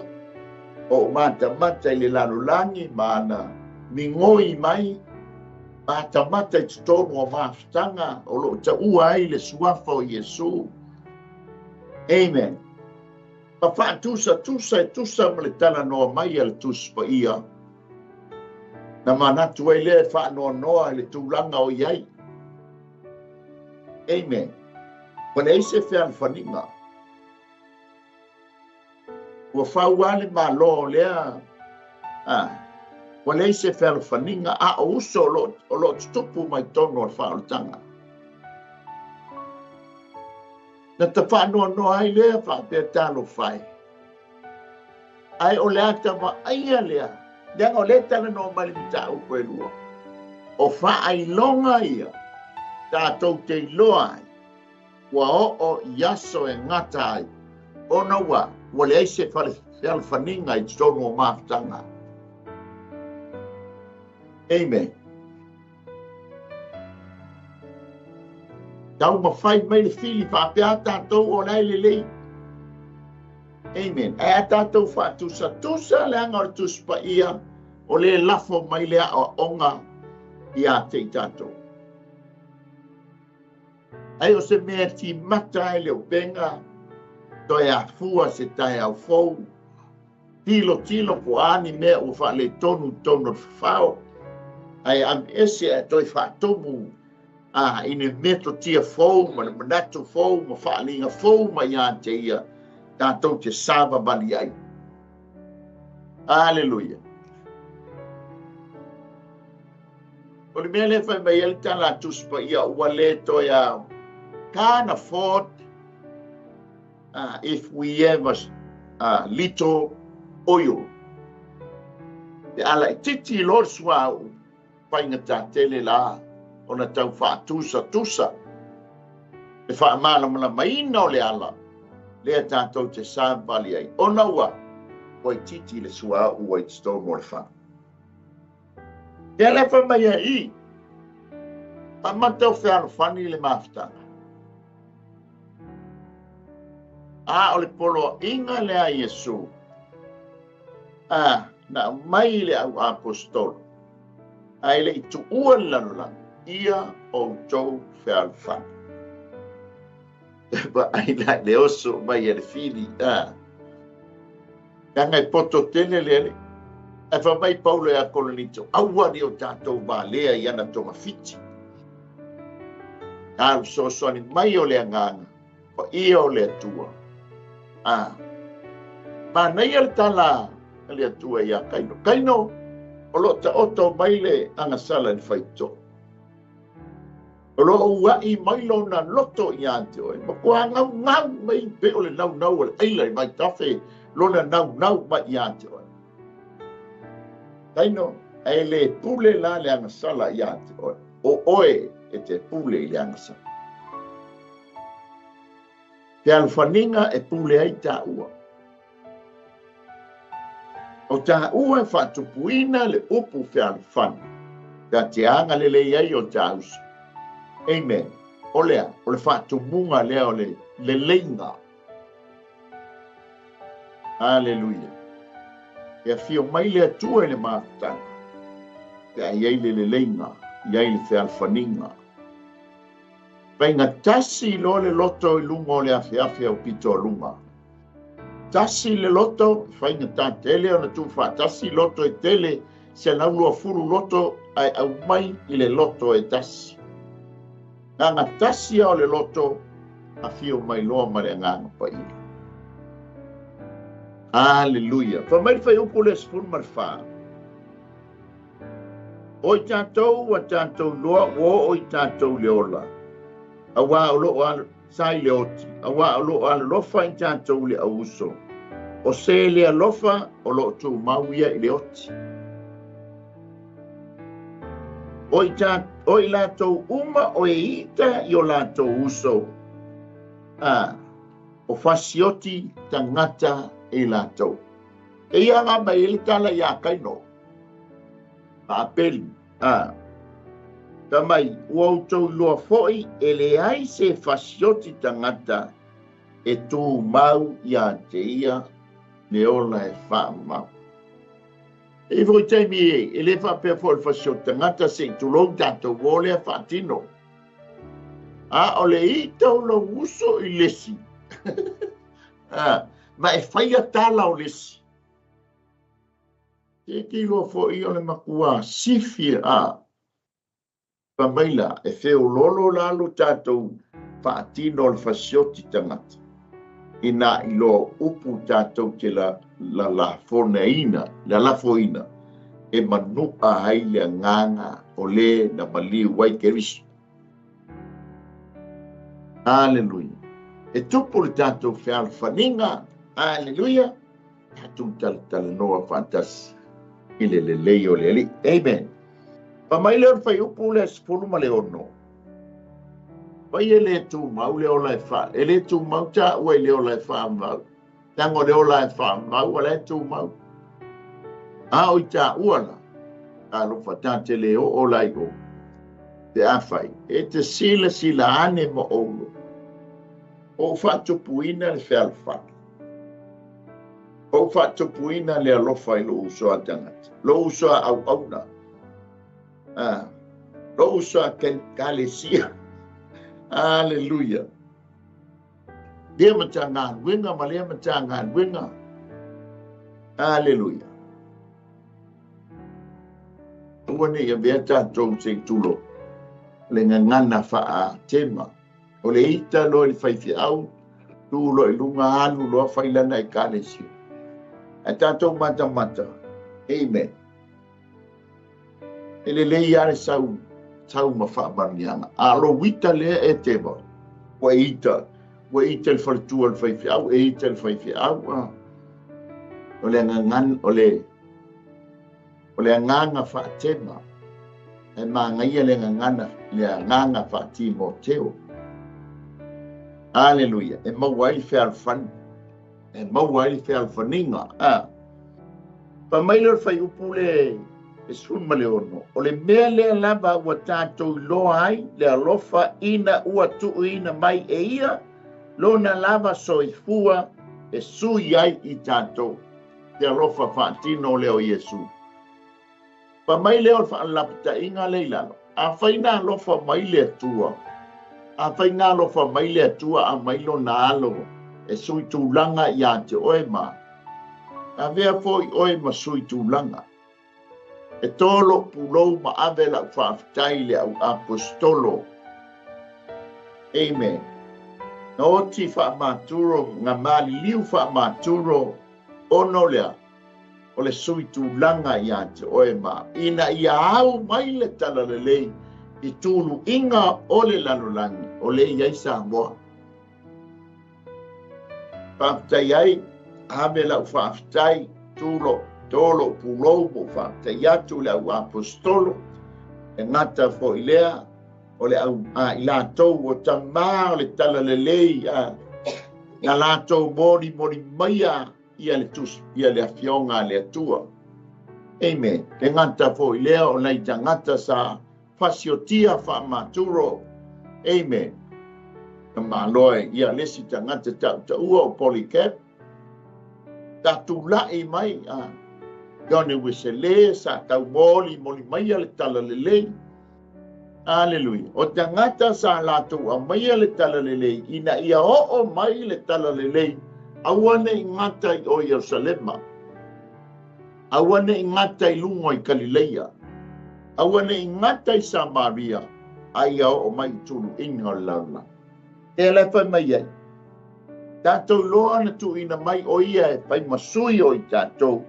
S1: o ou matamata i le lalolagi ma ana migoi mai, matamata i totonu o mafutaga o lo o taua ai le suafa o Iesu. Amen. Ma faatusatusa e tusa ma le talanoa mai a le Tusi Paia, na manatu ai lea e faanoanoa i le tulaga o i ai. Amen. Ua leai se fealofaniga. Ua fau lava le Malo o lea, a, ua leai se fealofaniga, a o uso o lo o tutupu mai totonu o le faaolataga. Na ta faanoanoa ai lea faapea talofa e. Ae o le ata vaaia lea, leaga o lea e talanoa mai le mataupu e lua. O faailoga ia tatou te iloa ai, ua oo i aso e gata ai, ona ua ua leai se fealofaniga i totonu o mafutaga. Amen. Taumafai mai le fili faapea a tatou o la e lelei. Amen. Ae a tatou faatusatusa leaga o le Tusi Paia, o lea e lafo mai le aoaoga ia te i tatou. Ae o se mea e timata ai le upega, toe afua se taeao fou, tilotilo po o a ni mea ua faaletonu i totonu o le fafao, ae aveese ae toe faatumu a i le metotia fou ma le manatu fou ma faaaliga fou mai ia te ia tatou te savavali ai. Aleluia! O le mea lea e fai mai ai le tala a Tusi Paia, ua le toe a can't afford if we have a little oil. Pe a laitiiti loa le suauu, faigata tele la ona tau faatusatusa le faamalamalamaina o le ala lea tatou te savali ai, ona ua itiiti le suauu ua i totonu o le fale. Ia lea fai mai ai i, amata o fealofani le mafutaga. A o le poloaiga lea a Iesu, a na aumai i le au aposetolo, ae le i tuua le lalolagi, ia outou fealofani. Vaai la i le oso mai a le fili, a. Leaga e poto tele le Alii. Ae fai mai Paulo ia Korinito, aua ne i o tatou valea i ana togafiti. A o le fesoasoani mai o le Agaga Paia o le Atua. A manaia le tala a le Atua ia Kaino. Kaino, o lo o taoto mai le agasala i le faitotoa. O lo o ua'i mai lona loto ia te oe, matua naunau mai pei o le naunau o le ʻaila i vaitafe lona naunau mai ia te oe. Kaino, ae le pule la le agasala ia te oe. O oe e te pule i le agasala. Fealofaniga e pule ai taua. O taua e faatupuina le upu fealofani. Ta te agalelei ai o ta uso. Amen. O lea, o le faatumuga lea o le leleiga. Aleluia. E afio mai le Atua i le mafutaga, pe a i ai le leleiga, i ai le fealofaniga. Faiga tasi loa le loto i luga o le afeafe au pito a luga. Tasi le loto, faigata tele ona tuufaatasi loto e tele, 120 loto ae aumai i le loto e tasi. Agaga tasi lava o le loto, afio mai loa ma le Agaga Paia. Aleluia. Fai mai le fuaiupu lea 14. O i tatou ua tatou iloa ua oo i tatou le ola, auā o lo o sa i le oti, auā o lo o alolofa i tatou le auuso. O se le alofa o lo o tumau ia i le oti. O i, ta, o i latou uma o e ita i o latou uso, a o fasioti tagata e latou. Eia nga mai ai le tala iā Kaino ma Apeli, a fai mai, Ua outou iloa foi e leai se fasioti tagata e tumau iā te ia le ola e faamau. E i ai foi taimi e le faapea foi o le fasioti tagata se i tulou tatou o lea faatino. A o le ita o lou uso i le isi, ma e faia tala o le isi. E te iloa foi o le matua sifi a fai mai la, e feololo la lo tatou faatino o le fasioti tagata, ina iloa upu tatou te la lalafonaina, lalafoina, e manua ai le agaga o le na maliu ai Keriso. Aleluia. E tupu le tatou fealofaniga. Aleluia. Tatou talatalanoa faatasi i le lelei o le Alii. Amen. Fai mai lea o le fuaiupu lea 16. Fai e le tumau le ola e fa, e le tumau taua i le ola e faamau. Leaga o le ola e faamau o la e tumau. A o i taua la, talofa ta te le oo la i o. Pe afai, e te silasila ane ma oulo, o ou faatupuina le fealofani. O ou faatupuina le alofa i lou uso a tagata, lou uso a auauna, lou uso a kalesia. Aleluia. Lea Matagaluega ma lea Matagaluega. Aleluia. Aua ne i avea tatou se i tulou le gagana faa-tema. O le ita loa i le faifeau, tu loa i luga, alu loa fai lana ekalesia. Ae tatou matamata. Amen. E lelei lava le sau, sau ma faamanuiaga. A o lou ita lea e tema, ua e ita, ua e ita i le faletua o le faifeau, e ita i le faifeau. A. O le agaga, o le, o le agaga faatema, e manaia le gagana, le agaga faa-Timoteo. Aleluia. E maua ai le fealofani. E maua ai le fealofaniga. A. Fai mai lea o le fuaiupu le 16, o le mea lea lava ua tatou iloa ai le alofa ina ua tuuina mai e ia lona lava soifua e sui ai i tatou. Te alofa faatino lea o Iesu. Fai mai lea o le faalapataiga lea i lalo, Afai na alofa mai le Atua, afai na alofa mai le Atua aumai lona alo e sui tulaga ia te oe ma avea foi oe ma sui tulaga. E to lou pulou ma ave lau faafetai i le au aposetolo. Amen. Na oti faamaturo, na maliliu faamaturo ona o le a? O le sui tulaga ia te oe ma ina ia au mai le talalelei i tuluiga o le lalolagi o le i ai Samoa. Faafetai ai, ave lau faafetai, tu To lou pulou ma ou faafetai atu i le au aposetolo, e gata foi lea o le au a i latou o tamā o le talalelei a na latou molimoli maia ia le tusi ia le afioga a le Atua. Amen. E gata foi lea o nai tagata sa fasiotia faamaturo. Amen. Na malo e ia le isi tagata tautaua o Polycarp sa tulai mai a Johnny Wesele sa taumolimoli maia le talalelei. Aleluia. O tagata sa latou aumaia le talalelei ina ia oo mai le talalelei, aua ne i gata i o Ierusalema, aua ne i gata i luga i Kalileia, aua ne i gata i Samaria, a ia oo mai i tuluiga o le lalolagi. E la e fai mai ai, tatou iloa na tuuina mai o ia e fai ma sui o i tatou.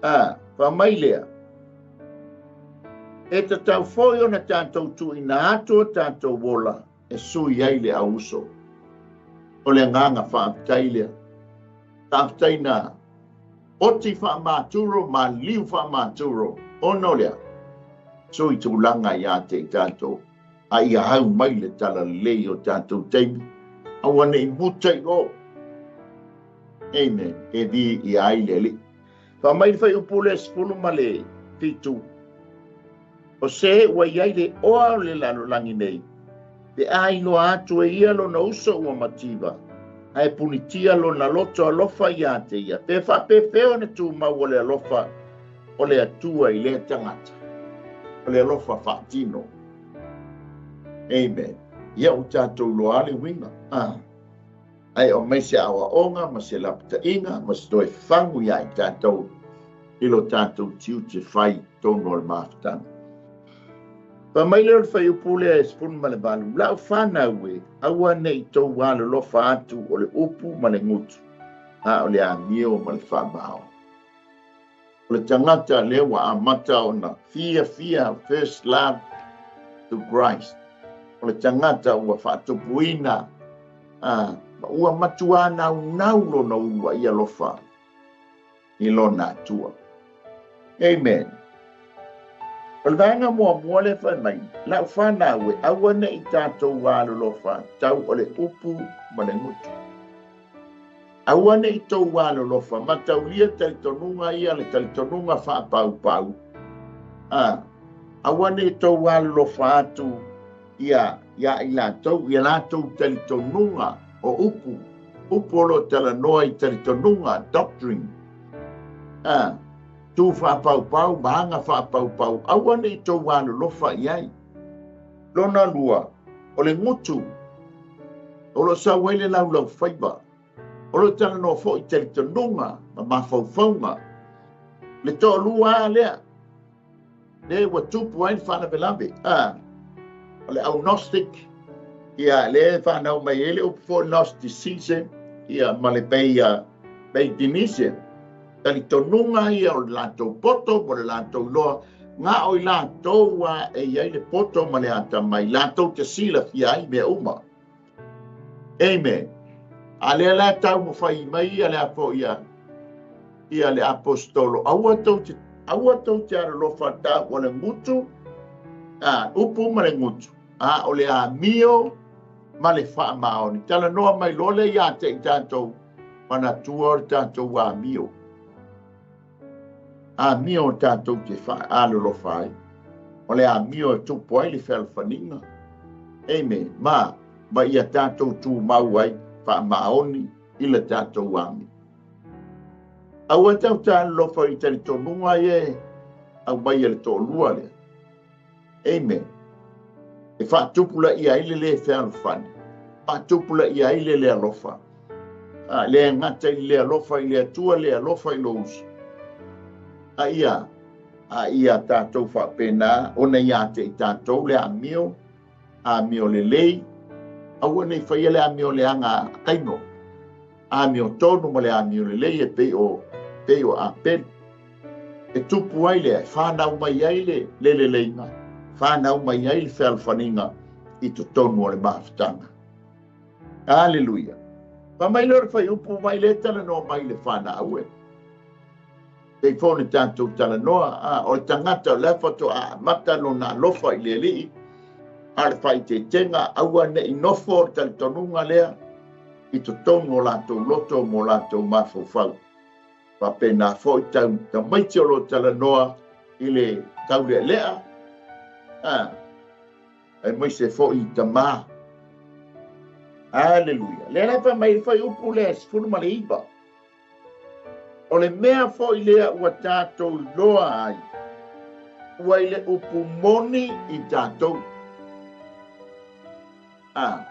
S1: A, fai mai lea, e tatau foi ona tatou tuuina atu o tatou ola e sui ai le auuso. O le agaga faafetai lea. Faafetai na oti faamaturo ma liu faamaturo ona o lea sui tulaga ia te i tatou, a ia hau mai le talalelei o tatou taimi, aua ne i muta i o. Amen. E vi i ai le Alii. Fai mai le fuaiupu lea 17, o se ua i ai le oa o le lalolagi nei, pe a iloa atu e ia lona uso ua mativa, ae punitia lona loto alofa ia te ia, pe faapefea ona tumau o le alofa o le Atua i lea tagata, o le alofa faatino. Amen. Ia ua tatou iloa le uiga. Ah. Ae aumai se aoaoga ma se lapataiga ma se toe fagu iā i tatou i lo tatou tiute fai tonu o le mafutaga. Fai mai lea o le fuaiupu lea e 18, lau fanau e, aua ne i tou alolofa atu o le upu ma le gutu, a o le amio ma le faamaoni. O le tagata lea ua amata ona fiafia, first love to Christ. O le tagata ua faatupuina a, ma ua matuā naunau lona uluai alofa i lona Atua. Amen. O le vaega muamua lea fai mai, lau fanau e, aua ne i tatou alolofa tau o le upu ma le gutu. Aua ne i tou alolofa, mataulia talitonuga ia, le talitonuga faapaupau. A, aua ne i tou alolofa atu ia ia i latou, ia latou talitonuga o upu, upu o lo o talanoa i talitonuga, doctrine. A, tu faapaupau ma aga faapaupau, aua ne i tou alolofa i ai. Lona lua, o le gutu, o lo o sau ai le laulaufaiva, o lo o talanoa foi i talitonuga ma mafaufauga. Le toalua lava lea, lea ua tupu ai le faalavelave. A, o le au Gnostic, ia, lea e fanau mai ai le upu foi Gnosticism, ia, ma le Paganism. Talitonuga ia o le latou poto ma le latou iloa, na o i latou a e i ai le poto ma le atamai, latou te silafia ai mea uma. Amen. A lea la taumafai mai ia le apo ia ia le aposetolo, aua tou te aua tou te alolofa tau o le gutu, a, upu ma le gutu, a o le amio ma le faamaoni. Talanoa mai loa lea ia te i tatou, manatua o le tatou amio. Amio o tatou te alolofa ai. O le amio e tupu ai le fealofaniga. Amen. Ma ia tatou tumau ai faamaoni i le tatou amio. Aua tau alolofa i talitonuga ia e aumai e le toalua lea. Amen. E faatupulaia ai le lē fealofani, faatupulaia ai le le alofa. A, le gata i le alofa i le Atua, le alofa i lou uso. A ia tatou faapena ona ia te i tatou le amio, amio lelei, aua nei faia le amio leaga a Kaino. Amio tonu ma le amio lelei e pei o Apelu. E tupu ai lea, e whanau mai ai le leleiga, whanau mai ai le fealofaniga i totonu o le mafutaga. Aleluia. Fai mai lea o le fuaiupu mai le talanoa mai le fanau e. Pei foi ona tatou talanoa, a, o le tagata o la e faatoa amata lona alofa i le Alii, a o le faaeteetega, aua ne i nofo le talitonuga lea i totonu o latou loto ma o latou mafaufau. Faapena foi tau tamaiti o lo o talanoa i le taulealea, a, aemaise foi i tamā. Aleluia. Lea la e fai mai le fuaiupu lea 19. O le mea foi lea ua tatou iloa ai, ua i le upu moni i tatou. A,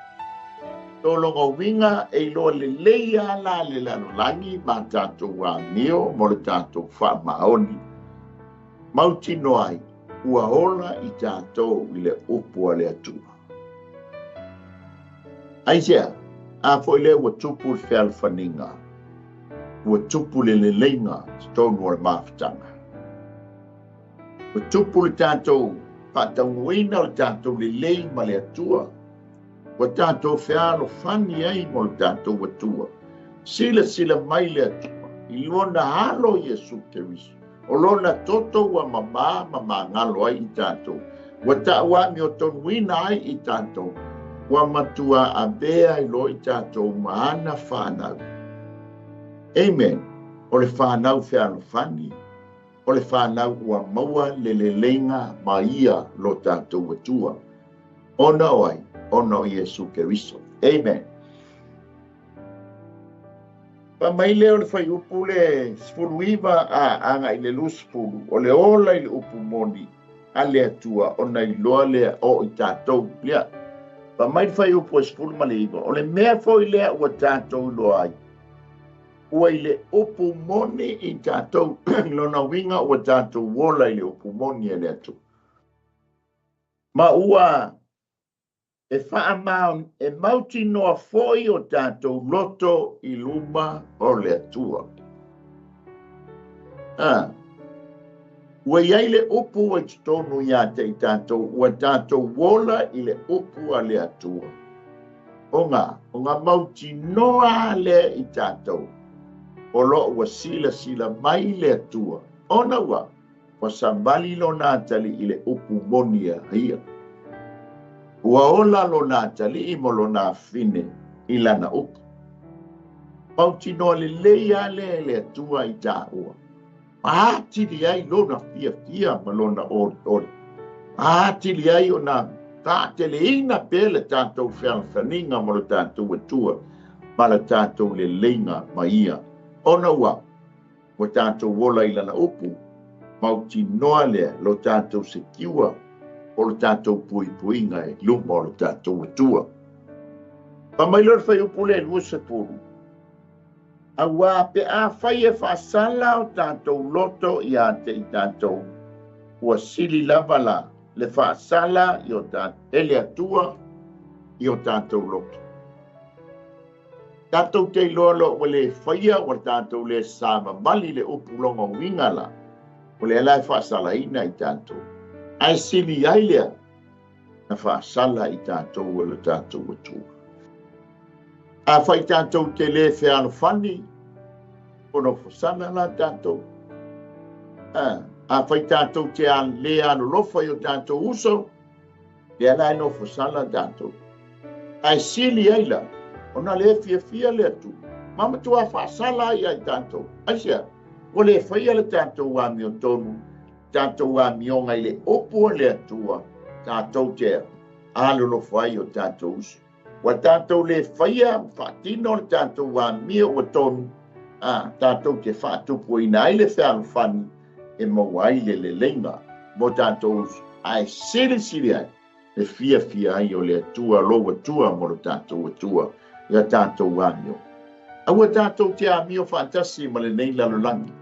S1: o lona uiga e iloa lelei lava la le lalolagi ma tatou amio mo le tatou faamaoni. Mautinoa ai, ua ola i tatou i le upu a le Atua. Aisea? A foi lea ua tupu le fealofaniga, ua tupu le leleiga i totonu o le mafutaga. Ua tupu le tatou faataunuuina o le tatou lelei ma le Atua, ua tatou fealofani ai mo le tatou Atua. Silasila mai le Atua i lona alo Iesu Keriso, o lona toto ua mamā ma magalo ai i tatou, ua tauamiotonuina ai i tatou, ua matua avea ai loa i tatou ma ana fanau. Amen. O le fanau fealofani, o le fanau ua maua le leleiga ma ia lo tatou Atua. Ona o ai? Ona o Iesu Keriso. Amen. Fai mai lea o le fuaiupu le 19 a agai i le 20, o le ola i le upu moni a le Atua ona iloa lea o i tatou. Lea. Fai mai le fuaiupu 19, o le mea foi lea ua tatou iloa ai, ua i le upu moni i tatou, lona uiga ua tatou ola i le upu moni a le Atua. Ma ua e faamaoni, e mautinoa foi o tatou loto i luma o le Atua. A, ua i ai le upu ua i totonu ia te i tatou, ua tatou ola i le upu a le Atua. Ona, ona mautinoa lea i tatou, o lo ua silasila mai le Atua, ona ua ua savali lona atalii i le upu moni a ia. Ua ola lona atalii ma lona afine i lana upu. Mautinoa lelei lava lea e le Atua i taua. Ma atili ai lona fiafia ma lona olioli. Ma atili ai ona faateleina pea le tatou fealofaniga ma lo tatou Atua ma le tatou leleiga ma ia. Ona ua ua tatou ola i lana upu, mautinoa lea lo tatou sekiua o le tatou puipuiga i luma o le tatou Atua. Fai mai loa le fuaiupu lea 20, auā pe afai e faasala o tatou loto ia te i tatou, ua sili lava la le faasala i o e le Atua i o tatou loto. Tatou te iloa loa ua le faia ua tatou le savavali le upu lona uiga la, o lea la e faasalaina i tatou. Ae sili ai lea na faasala i tatou e lo tatou Atua. Afai tatou te le fealofani, ua nofosala la tatou. Afai tatou te le alolofa i o tatou uso, lea la e nofosala tatou. Ae sili ai la, ona le fiafia le Atua, ma matua faasala ai ia i tatou. Aisea? Ua le faia le tatou amiotonu, tatou amioga i le upu a le Atua, tatou te alolofa ai o tatou uso. Ua tatou le faia faatino le tatou amio ua tonu, a tatou te faatupuina ai le fealofani e maua ai le leleiga mo tatou uso. Ae silisili ai le fiafia ai o le Atua, lou Atua mo lo tatou Atua, ia tatou amio. Aua tatou te amio faatasi ma lenei lalolagi.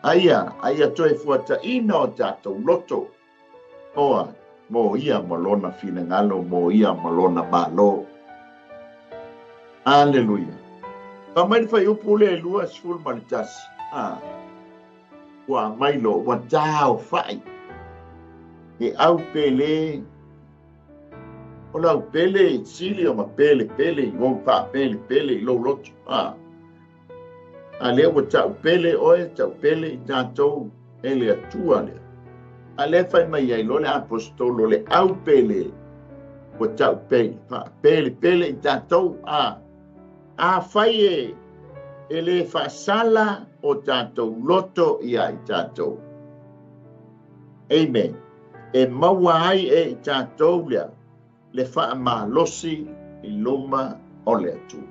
S1: Aia, aia toe fuataina o tatou loto, oa, mo ia ma lona finagalo, mo ia ma lona malo. Aleluia. Fai mai le fuaiupu lea 21. Ua aumai loa, ua taofai e aupele, o le aupele e sili ona pelepele i lou faapelepele i lou loto. A lea ua taupele oe, taupele i tatou e le Atua lea. A lea fai mai ai loa le aposetolo le aupele ua taupele, faapelepele i tatou. A afai e le faasala o tatou loto ia i tatou. Amen. E maua ai e i tatou lea le faamalosi i luma o le Atua.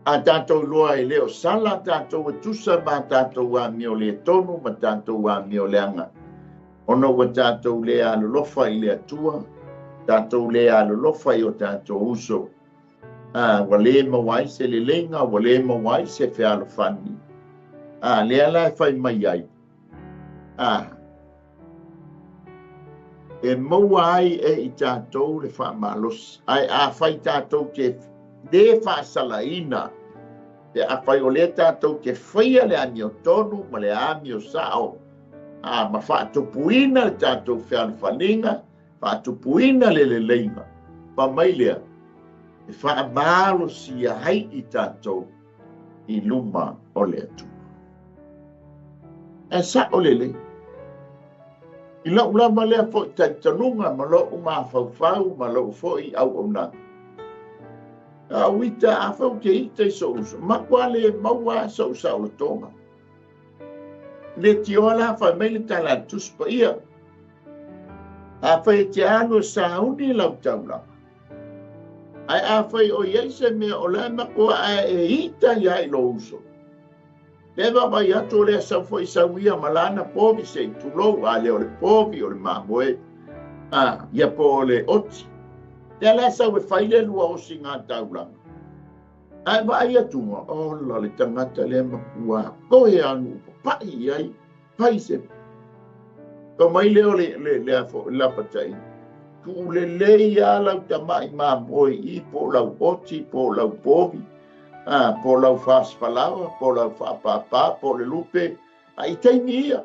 S1: A tatou loa e le o sala tatou e tusa ma tatou amio le tonu ma tatou amio leaga, ona ua tatou le alolofa i le Atua, tatou le alolofa i o tatou uso. A ua le maua ai se leleiga, ua le maua ai se fealofani. A lea la e fai mai ai, a e maua ai e i tatou le faamalosi. Ae a fai tatou te le faasalaina, pe a fai o lea tatou te faia le amiotonu ma le amio sao, a ma faatupuina le tatou fealofaniga, faatupuina le leleiga, fa mai lea e faamalosia ai i tatou i luma o le Atua. E sao lelei. I lau lava lea foi talitonuga ma lou mafaufau ma lou foi auaunaga. Au ita a fau te ita i sou uso, matua le maua sou saolotoga. Le tioa la fai mai le tala a le Tusi Paia. A fai e te alu e sauni lau taulaga, ae a fai o iai se mea o la e matua ae e ita ia i lou uso, le vaavaai atu o lea sau foi sau ia ma lana povi se i tulou, a lea o le povi o le mamoe, a ia po o le oti. Lea la sau e fai le lua osi ngā taulaga. Ae vaai atu, ola le tagata lea matua koe anu papai i ai, fai se. Ka mai lea o le lapatai. Tuulelei a lau tamai mamoe i po lau oti, po lau povi, po lau fasfalawa, po lau faapapa, po le lupe, a i taimi ia.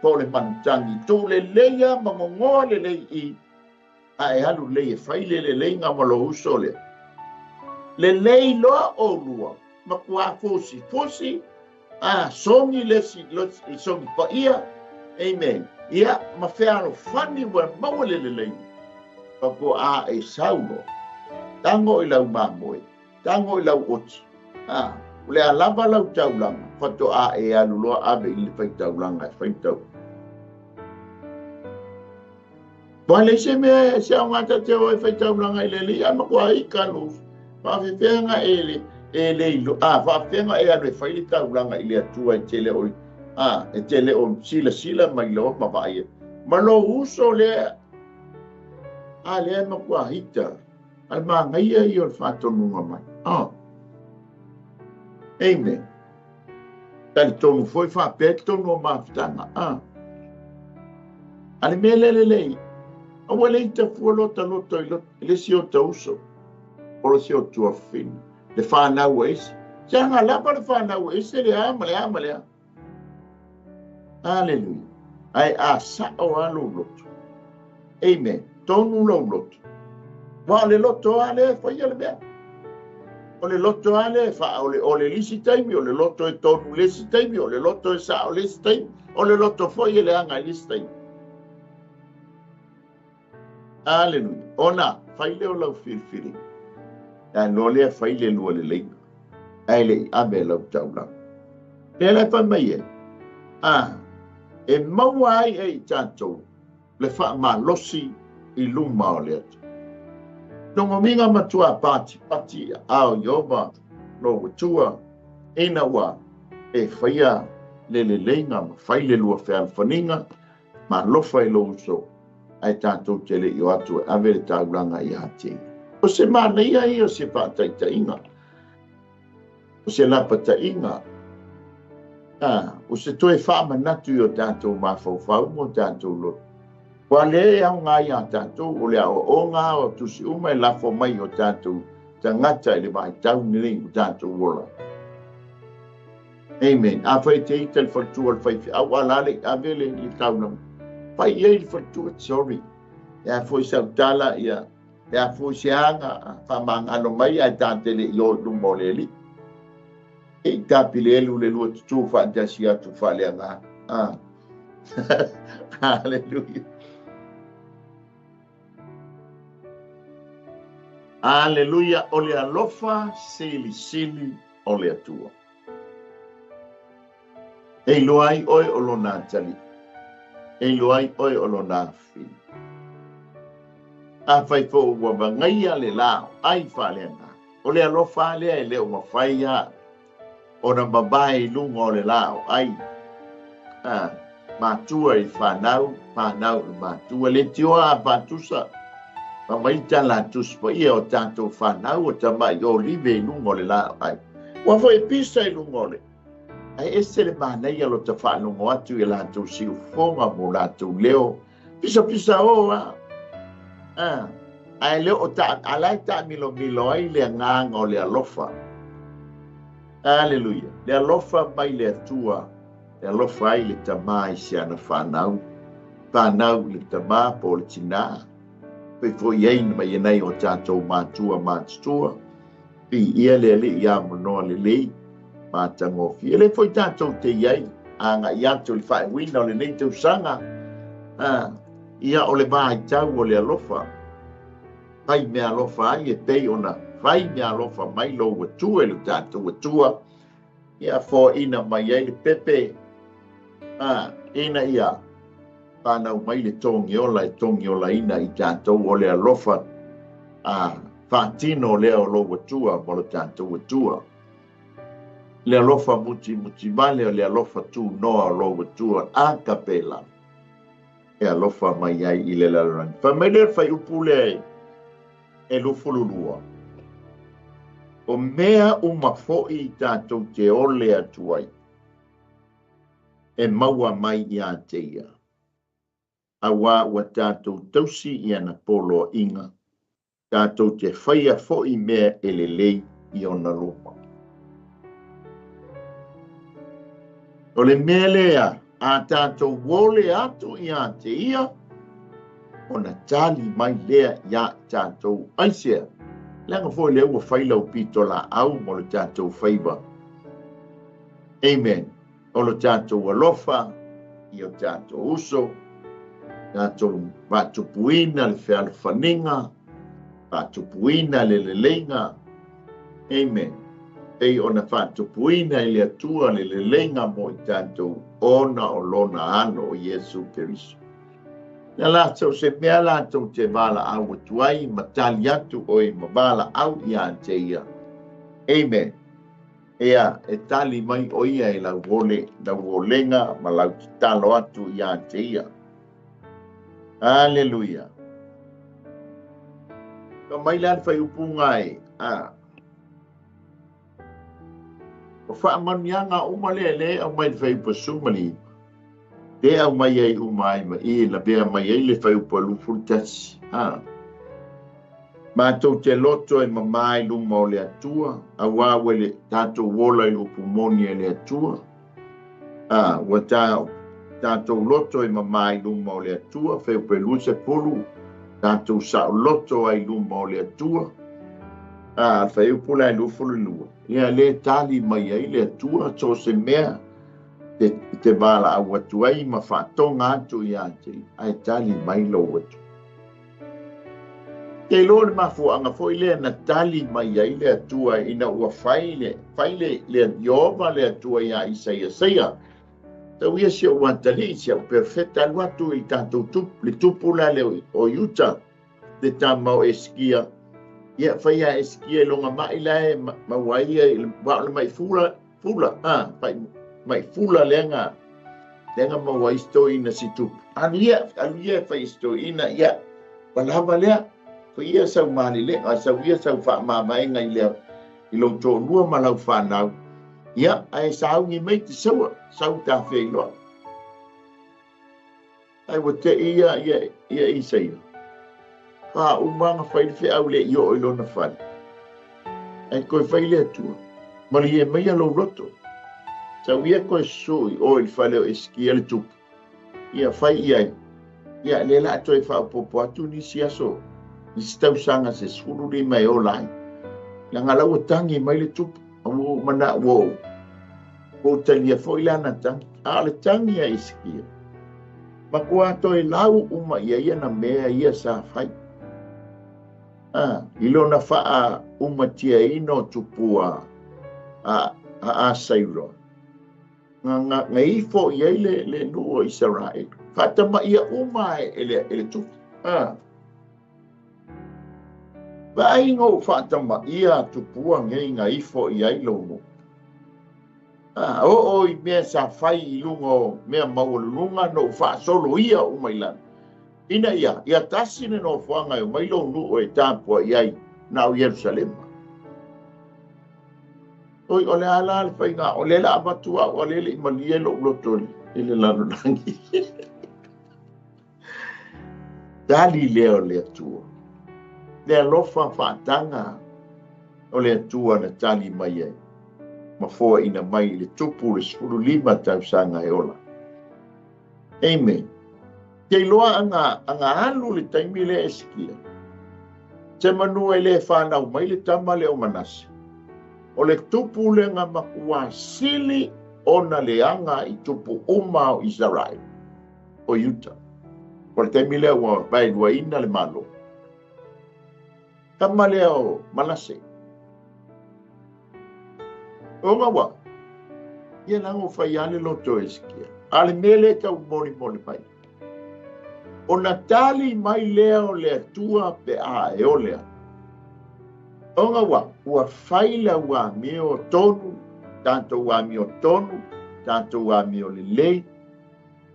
S1: Po le manutangi. Tuulelei a mangongoa lelei i, a e alu lei e fai le lelei ngā ma lo uso lea. Lelei loa o lua, matua fosi fosi, a songi le si songi paia, amen. Ia ma fealofani ua maua le lelei. Papo a e saulo, tango i lau mamoe, tango i lau oti. A o le alava lau taulaga, fato a e alu loa ave i le faitaulaga e faitau. Wa le se mea se au ngata te o e faitaulaga i le li, a matua i ka lu. Faafefeaga e le e le ilo, a faafefeaga e alu e fai le taulaga i le Atua e tele o a e tele o sila sila mai loa ma vaai. Ma lo uso lea, a lea matua hita, al mangaia i o le faatonuga mai. Amen. Talitonu foi faapea tonu o mafutaga. A le mea lea lelei, aua le ita fua lota loto i le si o tauso, o le si o tuafina, le whanau e isi. Se anga lapa le whanau e isi, le a ma le a ma le a. Hallelujah. Ai a sao a lou loto. Amen. Tonu lou loto. Wa o le loto a le whaia le mea. O le loto a le wha, o le lisi taimi, o le loto e tonu lisi taimi, o le loto e sao lisi taimi, o le loto foi e le anga i lisi taimi. Hallelujah. Ona, fai leo lau filifili. Ae loa lea fai le lua le leiga. Ae le i ave lau taulaga. Lea la e fai mai e. A, e maua ai e i tatou le faamalosi i luma o le Atua. Togomiga matua pati pati ao Iova lo watua ina ua e whaia le leleiga ma fai le lua fealofaniga ma alofa i lou uso ae tatou te le i o atu e ave le taulaga ia te ia. O se manaia ia o se faataitaiga, o se lapataiga, o se toe faamanatu i o tatou mafaufau ma o tatou loto. Ua le e aoga ia tatou, o le aoaoga o tusi uma e lafo mai o tatou tagata i le vaitau lenei o tatou ola. Amen. A fai te ita le faletua le faifeau, a la le i ave le taulaga. Fai i ai le faletua, sorry. E a foi sau tala, ia, Pe a foi se aga faamagalo mai ae ta te le i o i luma o le Alii. E i tapilelu le lua tutu faatasi atu faaleagaga. Hallelujah. Aleluia, o le alofa silisili o le Atua. E iloa ai oe o lona atalii, e iloa ai oe o lona afafine. Afai foi ua vagaia le la ai faaleagaga, o le alofa lea e le o mafai lava ona mavae i luga o le la o ai. Matua i fanau, fanau i matua, le tioa a faatusa, ma mai tala a Tusi Paia o tatou fanau o tamai olive i luga o le la o ai. Ua foi pisa i luga o le ae ese le manaia lo ta faalogo atu i latou siufofoga mo latou leo pisapisa o a. Ae le o ta ala e taamilomilo ai le agaga o le alofa. Aleluia. Le alofa mai le Atua, le alofa ai le tamā i si ana fanau, fanau i le tamā po o le tinā. Pei foi ai na mai nei o tatou matua matutua, viia le Alii ia manoa lelei, matagofie. Le foi tatou te iai, agai atu i le faaiuina o lenei tausaga, ia o le vaitau o le alofa. Fai mea alofa ai e pei ona fai mea alofa mai lou Atua i le tatou Atua, ia foaina mai ai le pepe, ina ia fanau mai le togiola e togiolaina i tatou o le alofa faatino lea o lou Atua mo le tatou Atua. Le alofa mutimutivale o le alofa tunoa o lou Atua agapela e alofa mai ai i le lalolagi. Fai mai lea le fuaiupu lea e 22. O mea uma foi tatou te ole atu ai, e maua mai ia te ia. Auā ua tatou tausi i ana poloaiga, tatou te faia foi mea e lelei i ona luma. O le mea lea a tatou ole atu ia te ia, ona tali mai lea ia tatou aisea. Leaga foi lea ua fai lau pito laau mo le tatou faiva. Amen. O le tatou alofa i o tatou uso, tatou faatupuina le fealofaniga, faatupuina le leleiga. Amen. Pei ona faatupuina i le Atua le leleiga mo i tatou ona o lona alo o Iesu Keriso. Ia latou se mea latou te valaau atu ai ma tali atu oe ma valaau ia te ia. Amen. Ia, e tali mai o ia i lau ole, lau olega ma lau tatalo atu ia te ia. Aleluia. Ka mai la le fuaiupu e. O faamanuiaga uma lea le au mai le fuaiupu 19. Te au mai ai uma ai ma i la bea mai ai le fuaiupu 21. Matou te loto e mamā i luma o le Atua, auā ua le tatou ola i le upu moni e le Atua. Ua tatou loto e mamā i luma o le Atua, fuaiupu 20, tatou saoloto ai luma o le Atua. Fuaiupu la 22. Ia le tali mai ai le Atua, so se mea te valaau atu ai ma faatoga atu ia te, ae tali mai lou Atua. Te iloa le mafuaaga foi lea na tali mai ai le Atua ina ua fai le Ieova le Atua ia Isaia saia. Tau ia si ou atalii, si au perfeta alu atu i tatou tupu, le tupu la le o Iuta, le tama o Eskia. Ia fai a Eskia i longa mai la e maua ai ia i le vao le mai fula, mai fula leaga maua ai stoina si tupu. Alu ia fai stoina ia, palava lea. Fai ia sau malilega, sau ia sau faamamaega i lea, i lou toalua ma lau fanau. Ia, ae sauni mai te saua, sau ta feiloa. Ai ua te ia Isaia. Faaumanga fai le feau le i oo i lona fale. Ai koe fai le Atua, malie mai ia lou loto. Sau ia koe sui o i le fale o Eskia le tupu. Ia fai i ai. Ia le la toe faaopoopo atu nisi aso. Isi tausaga se 15 e ola ai. Leaga la ua tagi mai le tupu, ua ou manao ua ou ua ou talia foi lana tagi. A o le tagi a Esekia, matua toe lau uma i ai ana mea ia sa fai. A, i lona faaummatiaina o tupua a Asaura, na ifo i ai le nuu o Isaraelu. Faatamaia uma e le tupu. A. Vaai na ou faatamaia tupua nei na ifo i ai lou nuu. A, oo i mea sa fai i luga o mea maualuluga na ou faasoloia uma i lalo. Ina ia tasi le nofoaga e omai lou nuu e tapuai ai na o Ierusalema. Oi, o le a la le faiga, o lea le a avatu au, o lea le i malie lou loto i le lalolagi. Tali lea o le Atua. Le alofa faataga o le Atua na tali mai ai. Ma foaina mai i le tupu le 15 tausaga e ola. Amen. Te iloa anga alu le taimi le Esekia. Te manua i le whanau mai le tama le o Manase. O le tupu le nga makua sili ona le anga i tupu uma o Israel. O Yuta. O le taimi lea ua vaeluaina le malo. Tama lea o Manase. O ngawa. Ia lango whai ale loto Esekia. A le mele tau moli moli mai. O na tali mai lea o le Atua pe a e o lea. O ngawa, ua whai la ua meo tonu, tātou ua meo tonu, tātou ua meo lelei.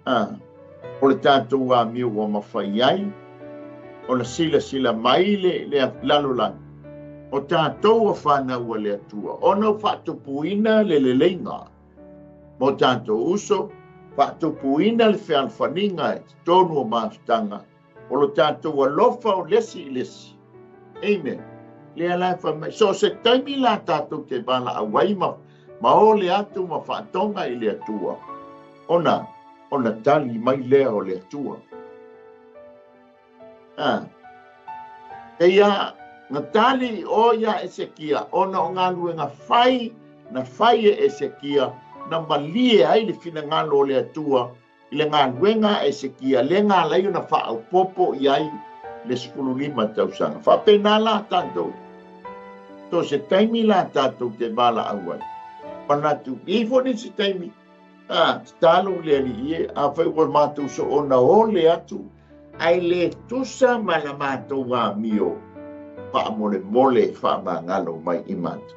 S1: O le tātou ua meo ua mawhai ai, o la sila sila mai le lalo lalo. O tātou ua whanau ua le Atua. O na whaatupuina le leleiga. Mo tātou uso, whaatupuina le fealfaninga e tonu o mafutanga. O lo tātou alofa o lesi i lesi. Amen. Lea la wha mai. So se taimi la tātou te wala awai ma ole atu ma whaatonga i le Atua. Ona tali mai lea o le Atua. Eia, nga tali o ia Esekia, ona o ngā whai, na whai e Esekia, na malie ai le finangalo o le Atua, i le ngā luenga Esekia, le ngā lai ona whaaupopo i ai le 15 tausaga. Whapena la tātou. To se taimi la tātou te wala auai. Panatu, ifo ni se taimi, talo le ali ie, a whai ua mātou so ona ole atu, ai le tusa ma la mātou wā mio, wha mole mole wha mangalo mai i mātou.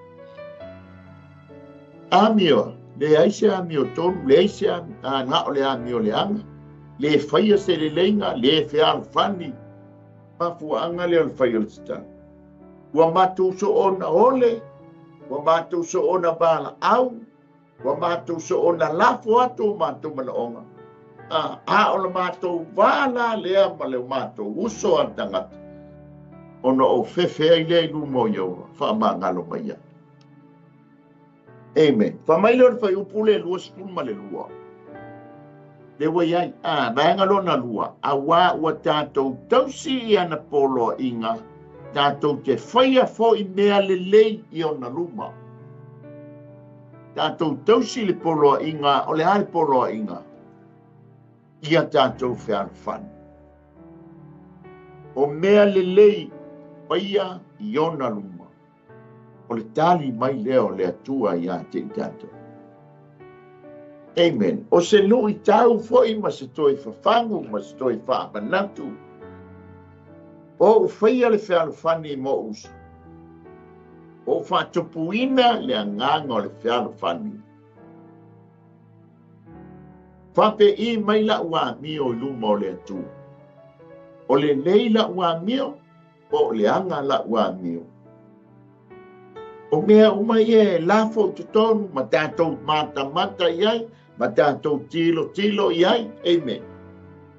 S1: Amio, le ai se amio tonu, le ai se ngā o le amio le anga, le whaia se le leinga, le whealfani, mafuanga le o le whai o le titana. Ua mātou so ona ole, ua mātou so ona bala au, ua mātou so ona lafo atu o mātou manaonga. A o le mātou wāla lea ma le mātou uso a tangata. Ona o fefe ai lea i lumo i au, wha mangalo mai ia. Amen. Wha mai leo le whai upu le lua sepulu ma le lua. Le ua iai, vaenga lona lua, a wā ua tātou tausi i ana poloa inga, tātou te whaia fo i mea le lei i ona luma. Tātou tausi le poloa inga, o le a le poloa inga, ia tātou fealofani. O mea le lei whaia i ona luma. O le tali mai lea o le Atua ia te i tātou. Amen. O se nui tau foi ma se toi whawhangu, ma se toi whaamanatu. O uwhaia le fealofani mo uso. O whaatupuina le anganga o le fealofani. Whape i mai la ua mio i luma o le Atua. O le lei la ua mio, o le anga la ua mio. O mea uma ia e lafo i totonu, ma tātou matamata i ai, ma tātou tilo tilo i ai. Amen.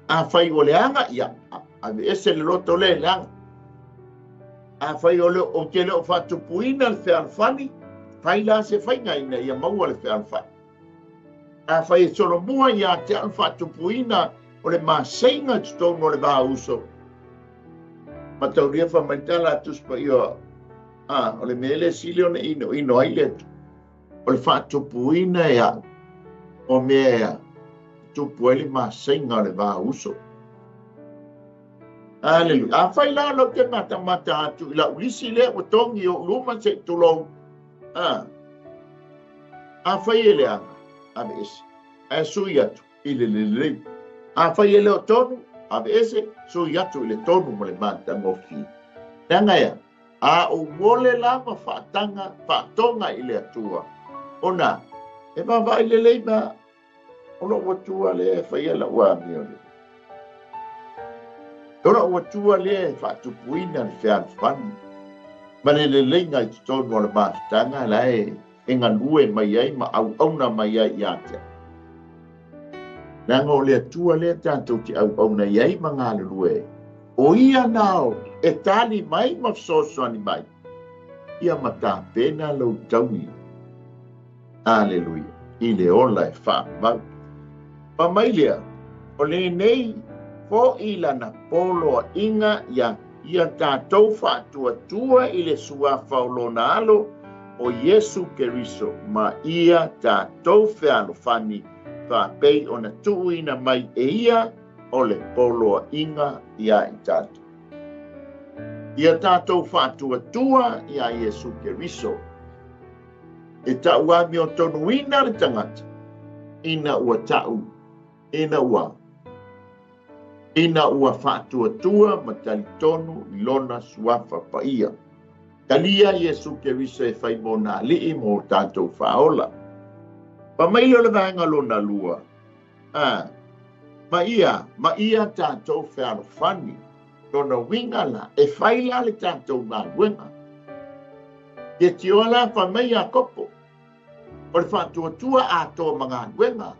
S1: A whai o le anga, ia, ave ese le loto le le anga. A whai o le o te leo whatupuina le fealofani, whai la se whainga ina ia maua le fealofani. A whai e solo mua ia te au whatupuina o le maseinga totonu o le vā uso. Mataulia fai mai le tala a Tusi Paia o a, o le mea lea e sili ona inoino ai le Atua, o le faatupuina e au o mea e tupu ai le masaiga o le va uso. Aleluia. Afai la lau te matamata atu i lau lisi lea ua togi i ou luma se i tulou, a, afai e leaga, aveese, ae sui atu i le lelei. Afai e le o tonu, aveese, sui atu i le tonu ma le matagofie. Leaga e a? A ou ole la ma faataga faatoga i le Atua, ona e vaavaai lelei ma o lou Atua lea e faia lau amio lelei. O lou Atua lea e faatupuina le fealofani ma le leleiga i totonu o le mafutaga la e galue mai ai ma auauna mai ai ia te au. Leaga o le Atua lea tatou te auauna i ai ma galulue, o ia nao e tali mai ma fesoasoani mai, ia ma tapena lou taui. Aleluia, i le ola e faamau. Fai mai lea, o lenei fo'i lana poloaiga ia ia tatou faatuatua i le suafa o lona alo o Iesu Keriso ma ia tatou fealofani faapei ona tuuina mai e ia o le poloaiga ia i tatou. Ia tatou faatuatua ia Iesu Keriso. E tauamiotonuina le tagata ina ua tau, ina ua ina ua faatuatua ma talitonu i lona suafa paia. Talia Iesu Keriso e fai mo nā alii mo tatou faaola. Fai mai lea o le vaega lona lua, a, ma ia, ma ia tatou fealofani, lona uiga la, e fai la le tatou galuega. Ia tioa la fai mai Iakopo, o le faatuatua atoa ma galuega.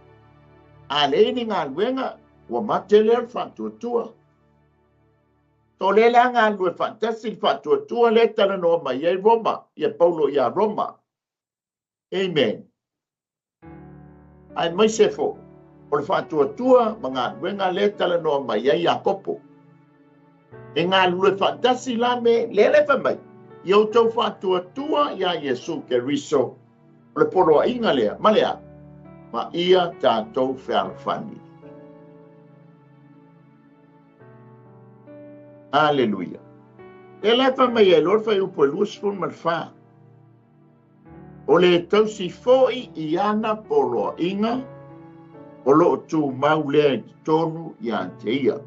S1: A leai ni galuega, ua mate lea o le faatuatua. O lea la galulue faatasi le faatuatua lea e talanoa mai ai Roma, ia Paulo ia Roma. Amen. Aemaise foi o le faatuatua ma galuega lea e talanoa mai ai Iakopo. E galulue faatasi la me lea le fai mai, ia outou faatuatua ia Iesu Keriso, o le poloaiga lea, ma le a? Ma ia tatou fealofani. Aleluia. Lea la e fai mai ai loa le fuaiupu e 24. O le tausi foi i ana poloaiga o lo o tumau lea i totonu ia te ia.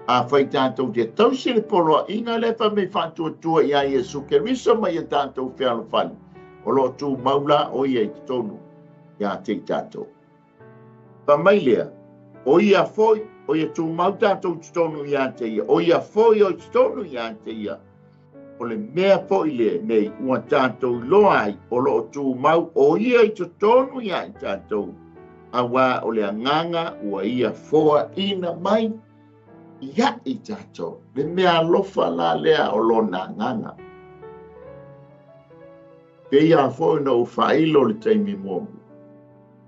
S1: Afai tatou te tausi le poloaiga lea fai mai faatuatua ia Iesu Keriso ma ia tatou fealofani, o lo o tumau la o ia i totonu ia te i tatou. Fai mai lea, o ia foi, o ia tumau tatou i totonu ia te ia, o ia foi o i totonu ia te ia, o le mea foi lenei ua tatou iloa ai o lo o tumau o ia i totonu ia i tatou, auā o le agaga ua ia foaina mai ia i tatou, le mea alofa la lea o lona agaga. Pei lava foi ona ou faailo le taimi muamua.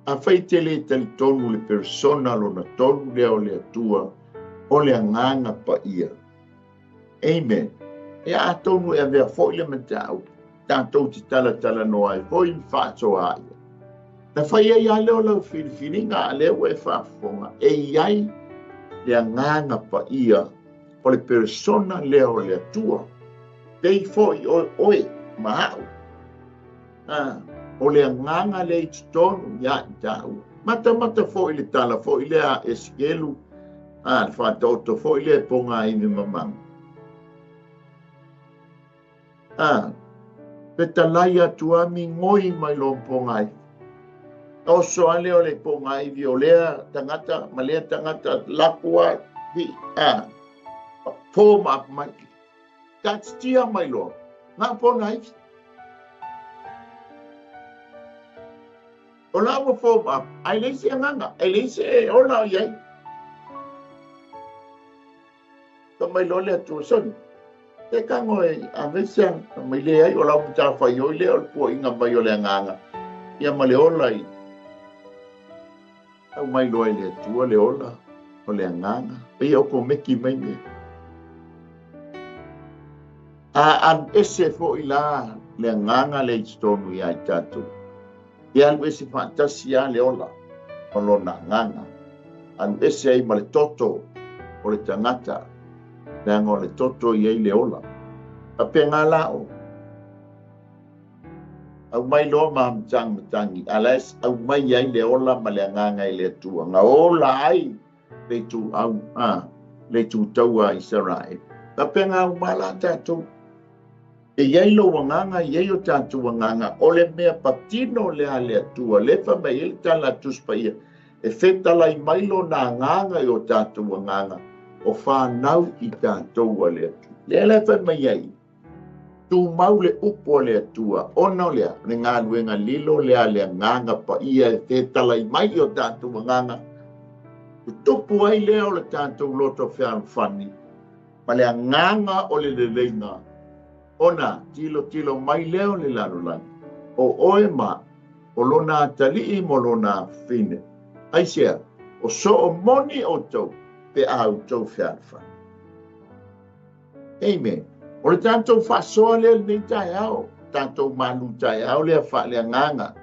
S1: Afai te le talitonu le persona lona tolu lea o le Atua, o le agaga paia. Amen. E atonu e avea foi le mataupu, tatou te talatalanoa ai foi ma faasoa ai. Na fai ai lava lea o lau filifiliga a lea ua e faafofoga, e i ai le agaga paia o le persona lea o le Atua. Pei foi o oe ma au. O le agaga lea i totonu ia i tāua. Matamata foi le tala foi lea a Esekielu, le faataoto foi lea e pogaivi mamaga. Fetalai atu a migoi mai loa pogaivi. Oso a lea o le pogaivi o lea tagata ma lea tagata laku a vi a fo ma mai. Tatitia mai loa, ngā pogaivi. O la ua form up, ai leai se agaga, ai leai se ola o i ai. Fai mai loa le Atua, Soni, te tago e ave se aga mai leai, o lau matafaioi lea o le puaiga mai o le agaga, ia ma le ola i aumai loa e le Atua le ola o le agaga, pei o komeki mai mea. A alu ese foi la le agaga lea i totonu ia i tatou, e alu ese faatasi lava le ola ma lona agaga, alu ese ai ma le toto o le tagata, leaga o le toto e i ai le ola. Faapena la o aumai loa ma matagi matagi, a la e aumai ai le ola ma le agaga i le Atua, na ola ai le ituau, a, le itutaua a Isaraelu. Faapena uma la tatou. E i ai lou agaga, e i ai o tatou agaga, o le mea patino lea a le Atua, lea e fai mai ai le tala a Tusi Paia, e fetalai mai lona agaga i o tatou agaga, o fanau i tatou a le Atua. Lea la e fai mai ai, tumau le upu a le Atua, ona o le a? O le galuega lilo lea a le Agaga Paia e fetalai mai i o tatou agaga, tutupu ai lea o le tatou loto fealofani ma le agaga o le leleiga, ona tilotilo mai lea o le lalolagi, o oe ma o lona atalii ma lona afafine. Aisea? O soo moni outou pe a outou fealofani. Amen. O le tatou faasoa lea lenei taeao, tatou malu taeao lea faaleagaga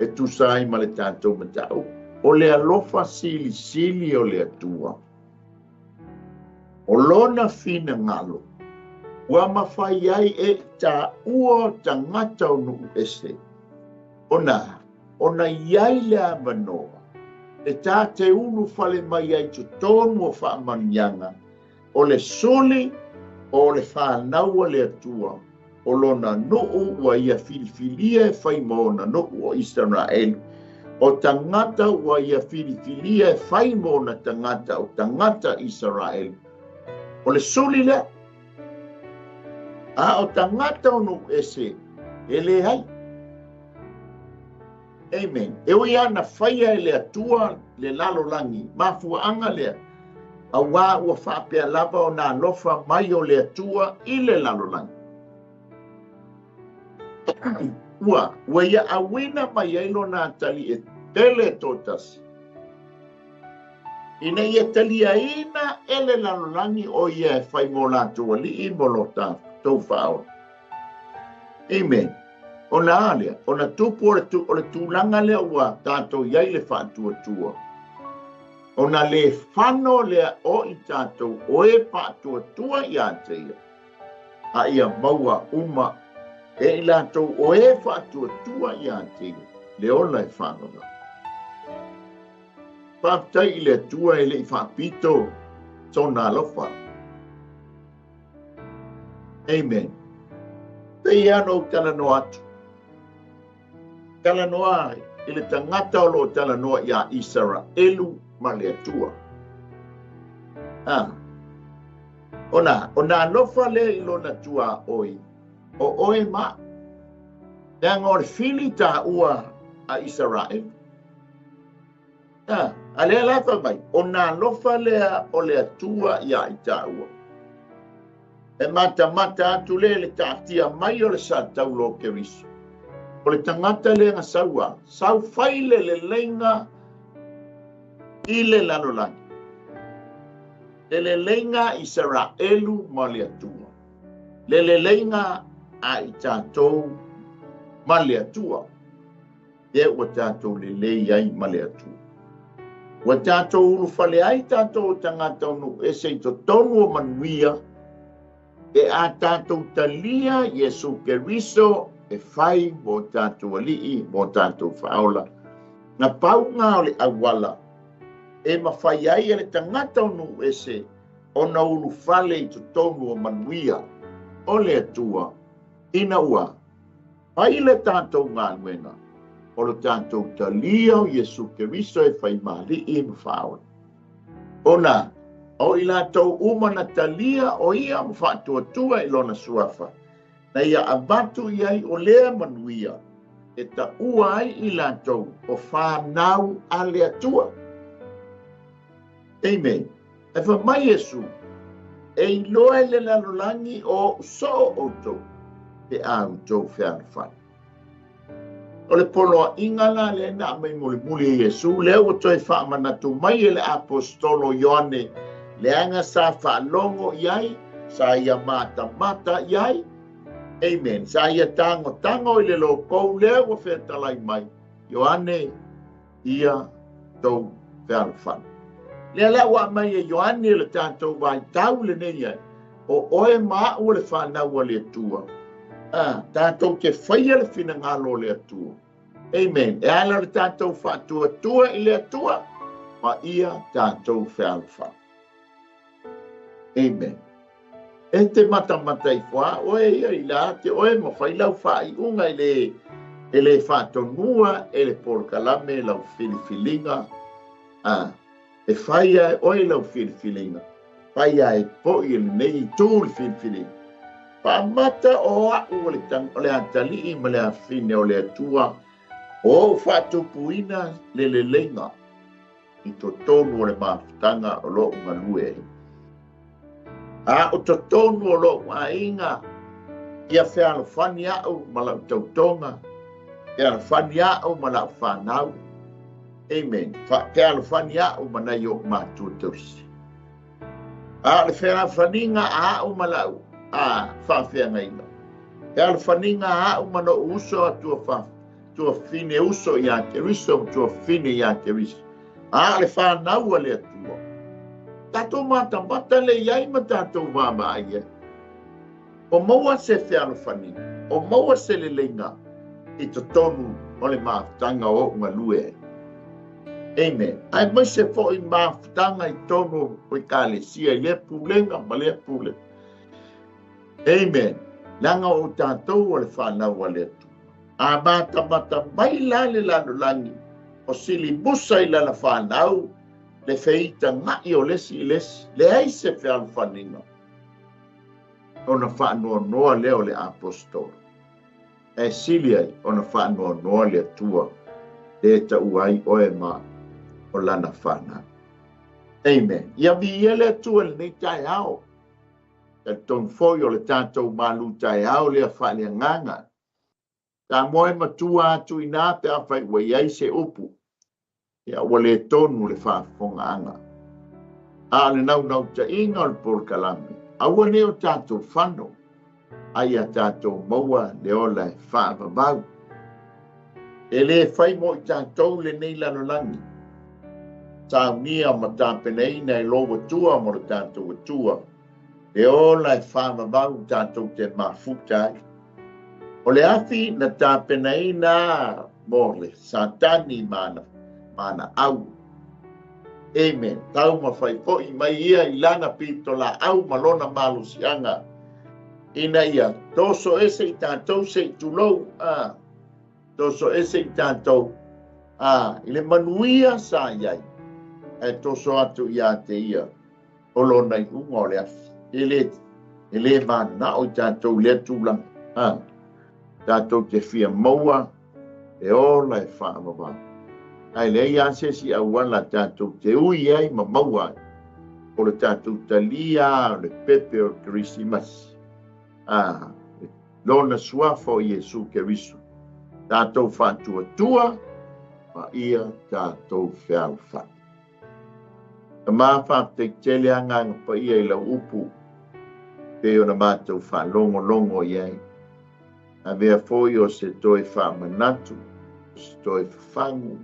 S1: e tusa ai ma le tatou mataupu. O le alofa silisili o le Atua. O lona finagalo ua mafai ai e i taua tagata o nuu ese ona ona i ai le avanoa e ta te ulufale mai ai totonu o faamanuiaga o le suli o le fanau a le Atua o lona nuu ua ia filifilia e fai ma ona nuu o Isaraelu, o tagata ua ia filifilia e fai ma ona tagata o tagata Isaraelu. O le suli lea. A o tagata o nuu ese, e leai. Amen. E ui lava na faia e le Atua le lalolagi, mafuaaga lea, auā ua faapea lava ona alofa mai o le Atua i le lalolagi. Ua, ua ia auina mai ai lona atalii e pele toatasi, ina ia taliaina e le lalolagi o ia e fai mo latou alii mo lo tatou faaola. Amen. Ona a lea? Ona tupu o le, tu, o le tulaga lea ua tatou i ai le faatuatua. Ona le fano lea o i tatou o e faatuatua ia te ia, a ia maua uma e i latou o e faatuatua ia te ia le ola e faavavau. Faafetai i le Atua e le i faapito sona alofa. Amen. Pei lava ona ou talanoa atu. Talanoa i le tagata o lo o talanoa iā Isaraelu ma le Atua. Ah. Ona, ona alofa lea i lona tuaoi, o oe ma au. Leaga o le fili taua a Isaraelu. A, a lea la fai mai, ona alofa lea o le Atua iā i taua. E matamata atu lea i le taatia mai o le sa taulo o Keriso. O le tagata lea na sau a, sau fai le leleiga i le lalolagi. Le leleiga a Isaraelu ma le Atua. Le leleiga a i tatou ma le Atua. Lea ua tatou lelei ai ma le Atua. Ua tatou ulufale ai tatou o tagata o nuu ese i totonu o manuia, pe a tatou talia Iesu Keriso e fai mo tatou Alii, mo tatou Faaola. Na pau nga o le auala e mafai ai e le tagata o nuu ese ona ulufale i totonu o manuia o le Atua, ina ua Fai le tatou galuega o lo tatou talia o Iesu Keriso e fai ma Alii ma Faaola. Ona o i latou uma na talia o ia ma faatuatua i lona suafa, na ia avatu i ai o lea manuia e taua ai i latou o fanau a le Atua. Amen. Ae fai mai Iesu, E iloa e le lalolagi o oʻu soo outou pe a outou fealofani. O le poloaiga la lea na aumai mulimuli e Iesu, lea ua toe faamanatu mai e le aposetolo Ioane, leaga sa faalogo i ai, Sa ia matamata i ai. Amen. Sa ia tagotago i le lokou lea ua fetalai mai, Ioane, ia tou fealofani. Lea la ua aumai e Ioane le tatou vaitau lenei ai, o oe ma a'u o le fanau a le Atua, tatou te faia le finagalo o le Atua. Amen. E ala le tatou faatuatua i le Atua, ma ia tatou fealofani. Amen. E te matamata ifo a oe ia i la te oe ma fai lau faaiuga i le e le faatonua e le polokalame lau filifiliga. E fai ai oe lau filifiliga, fai ai foi e lenei itu le filifiliga. Faamata o a'u o le atalii ma le afine o le Atua, o ou faatupuina le leleiga i totonu o le mafutaga o lo'u galue ai. A o totonu o lo'u aiga, ia fealofani a'u ma la'u tautoga, fealofani a'u ma la'u fanau. Amen. Fealofani a'u ma nai o'u matua tausi. A o le fealofaniga a a'u ma la'u faafeagaiga, fealofaniga a a'u ma no'u uso a tuafine uso ia Keriso ma tuafine ia Keriso. A o le fanau a le Atua, tatou matamata le iai ma tatou vaavaai ai. O maua se fealofaniga, o maua se leleiga i totonu o le mafutaga o o'u galue ai. Amen. Aemaise foi mafutaga i totonu o ekalesia i lea pulega ma lea pulega. Amen. Leaga o tatou o le fanau a le Atua. A matamata mai la le lalolagi o silimusa i lana fanau le feitaga'i o le isi i le isi, leai se fealofaniga, ona faanoanoa lea o le aposetolo. Ae sili ai ona faanoanoa le Atua le taua ai oe ma o lana fanau. Amen. Ia viia le Atua lenei taeao. Talitonu foi o le tatou malu taeao lea faaleagaga. Samoa e matua atu ina pe afai ua i ai se upu, ia ua le tonu le faafofogaaga. A o le naunautaiga o le polokalame, aua ne o tatou fano, a ia tatou maua le ola e faavavau. E le fai mo i tatou lenei lalolagi. Saunia ma tapenaina e lou Atua mo le tatou Atua, le ola e faavavau tatou te mafuta ai. O le afi na tapenaina mo le Satani ma ana au. Amen. Taumafai foi mai ia i lana pitolaau ma lona malosiaga, ina ia toso ese i tatou se i tulou, toso ese i tatou i le manuia sa i ai, ae toso atu ia te ia o lona iuga o le afi. E le manao i tatou lea tulaga. Tatou te fia maua e ola e faavavau. Ae leai lava se isi auala tatou te ui ai ma maua ai, o le tatou talia o le pepe o le Kerisimasi, lona suafa o Iesu Keriso, tatou faatuatua ma ia tatou fealofani. Tama faafetai tele agaga paia i lau upu, pei ona matou faalogologo i ai. Avea foi o se toe faamanatu, o se toe fafagu,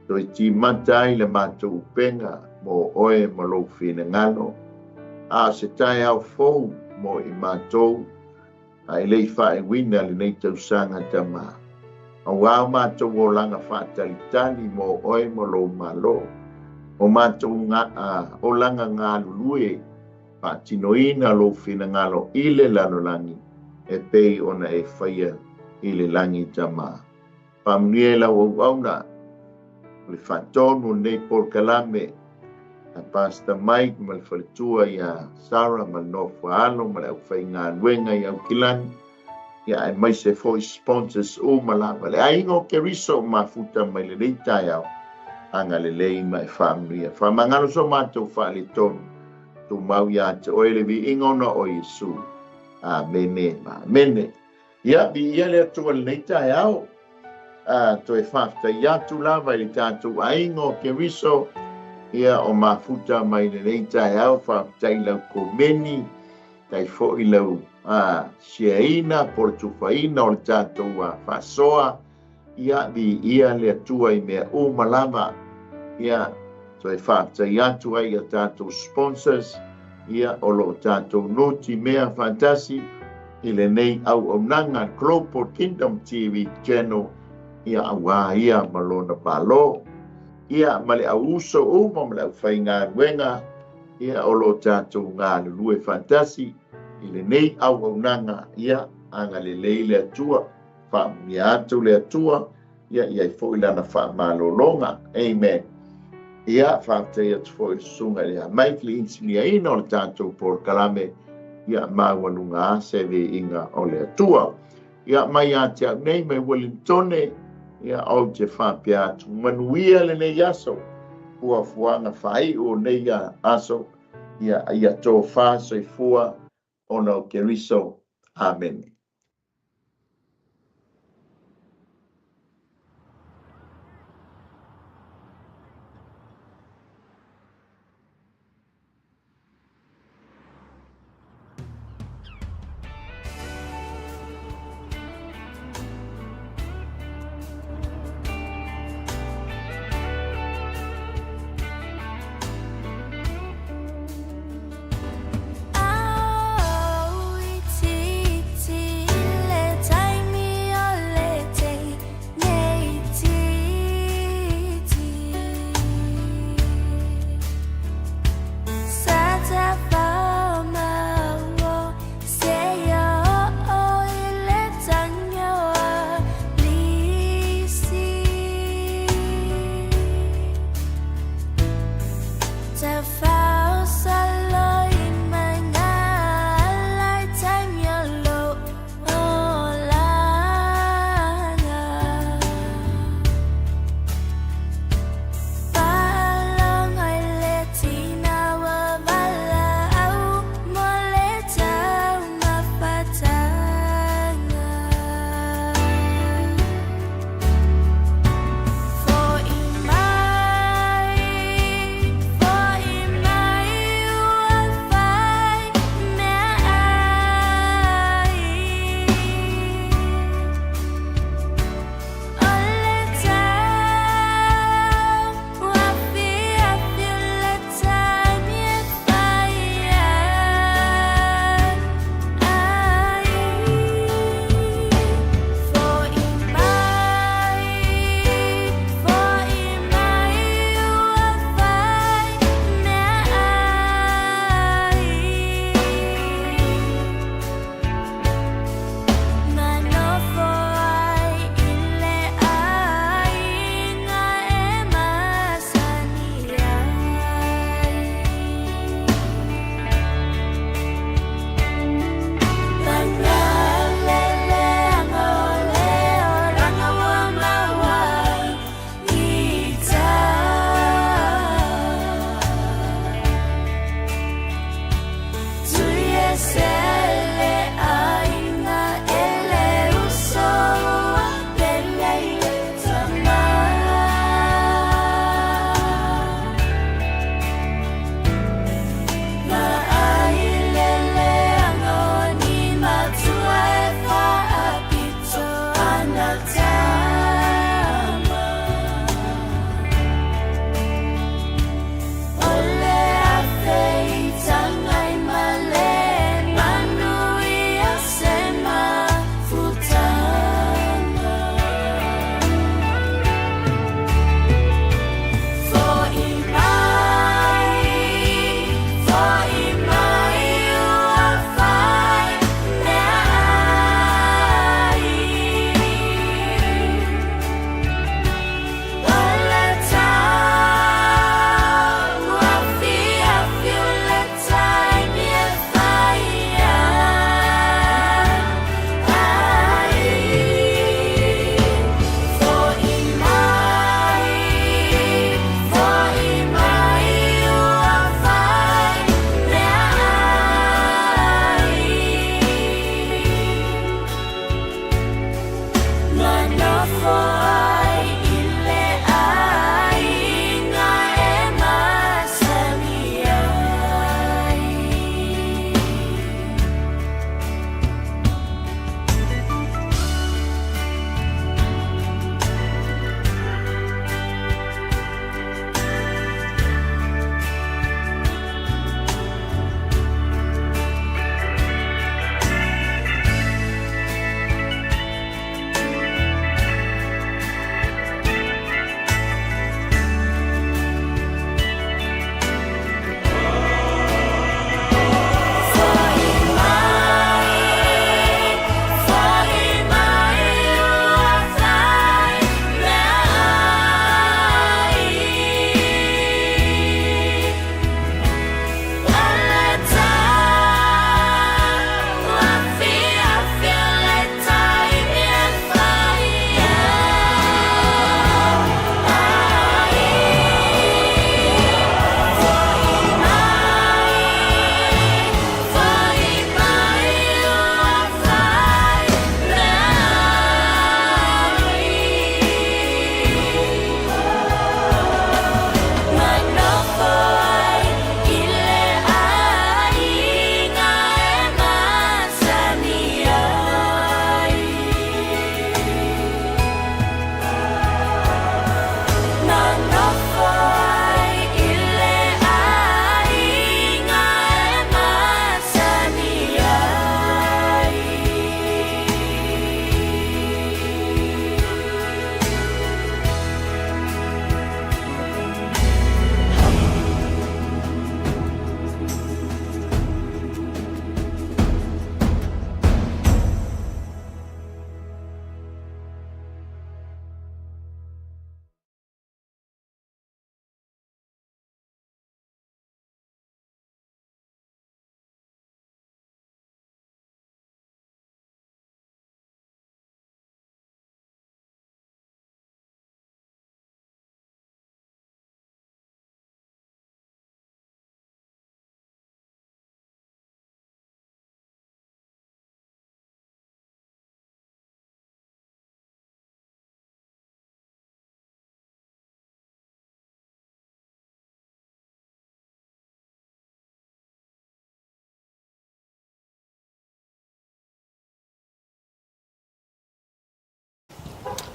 S1: toe timata ai le matou upega mo oe ma lou finagalo, a o se taeao fou mo i matou, a e le i faaiuina lenei tausaga Tama. Auā o matou olaga faatalitali mo oe ma lou Malo, o matou olaga galulue, faatinoina lou finagalo i le lalolagi, e pei ona e faia i le lagi Tama. Faamanuia i lau auauna, o le faatonu o lenei polokalame, a Pastor Mike ma le faletua ia Sarah ma le nofoaalo ma le aufaigaluega i Aukilani, ia aemaise foi sponsors uma lava. Le aiga o Keriso o mafuta mai lenei taeao, agalelei ma e faamanuia. Faamagalo so matou faaletonu, tumau ia te oe le viiga ona o Iesu. Amene ma amene. Ia, viia le Atua lenei taeao. Toe faafetai atu lava i le tatou aiga o Keriso, ia o mafuta mai lenei taeao. Faafetai lau komeni. Tai foi lau share-ina po o le tufaina o le tatou faasoa. Ia, viia le Atua i mea uma lava. Ia, toe faafetai atu ai i a tatou sponsors, ia, o lo o tatou nutimea faatasi i lenei auaunaga Global Kingdom TV Channel, ia, auā ia ma lona Malo. Ia, ma le au uso uma ma le aufaigaluega, ia, o lo o tatou galulue faatasi i lenei auaunaga, ia, agalelei le Atua, faamanuia atu le Atua, ia i ai foi lana faamalologa. Amen. Ia, faafetai atu foi i le susuga i le ia Mike le inisinia o le tatou polokalame, ia maualuga a se viiga o le Atua. Ia, mai ia te au nei mai Welintone, ia, ou te faapea atu, manuia lenei aso, fuafuaga faaiu o nei aso, ia, ia tofa soifua ona o Keriso. Amene.
S2: Au itiiti.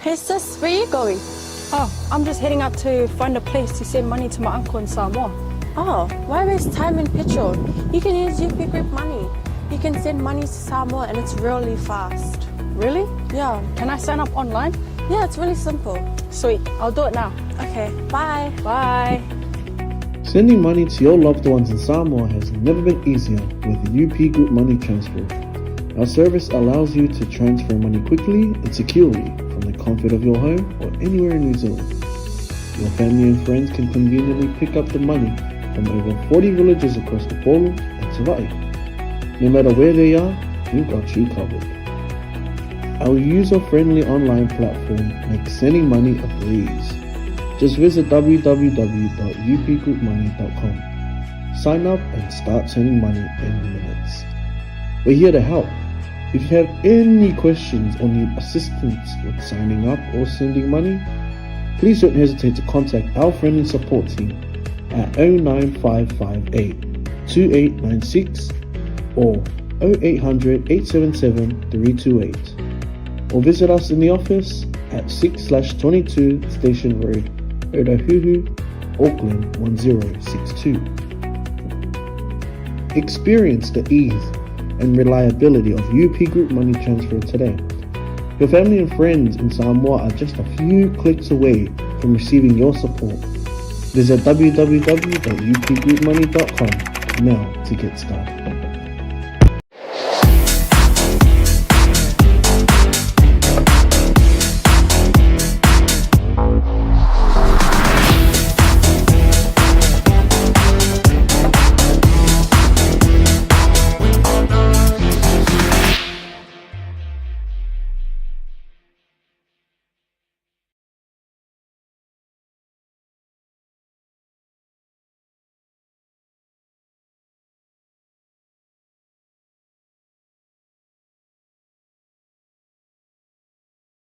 S2: Hey sis, where you going?
S3: Oh, I'm just heading out to find a place to send money to my uncle in Samoa.
S2: Oh, why waste time and petrol? You can use UP Group Money. You can send money to Samoa and it's really fast.
S3: Really?
S2: Yeah.
S3: Can I sign up online?
S2: Yeah, it's really simple.
S3: Sweet, I'll do it now.
S2: Okay, bye.
S3: Bye.
S4: Sending money to your loved ones in Samoa has never been easier with UP Group Money Transfer. Our service allows you to transfer money quickly and securely from the comfort of your home or anywhere in New Zealand. Your family and friends can conveniently pick up the money from over 40 villages across Upolu and Savaii. No matter where they are, we've got you covered. Our user-friendly online platform makes sending money a breeze. Just visit www.upgroupmoney.com. Sign up and start sending money in minutes. We're here to help. If you have any questions or need assistance with signing up or sending money, please don't hesitate to contact our friendly support team at 09558 2896 or 0800 877 328 or visit us in the office at 6/22 Station Road, Otahuhu, Auckland 1062. Experience the ease and reliability of UP Group Money Transfer today. Your family and friends in Samoa are just a few clicks away from receiving your support. Visit www.upgroupmoney.com now to get started.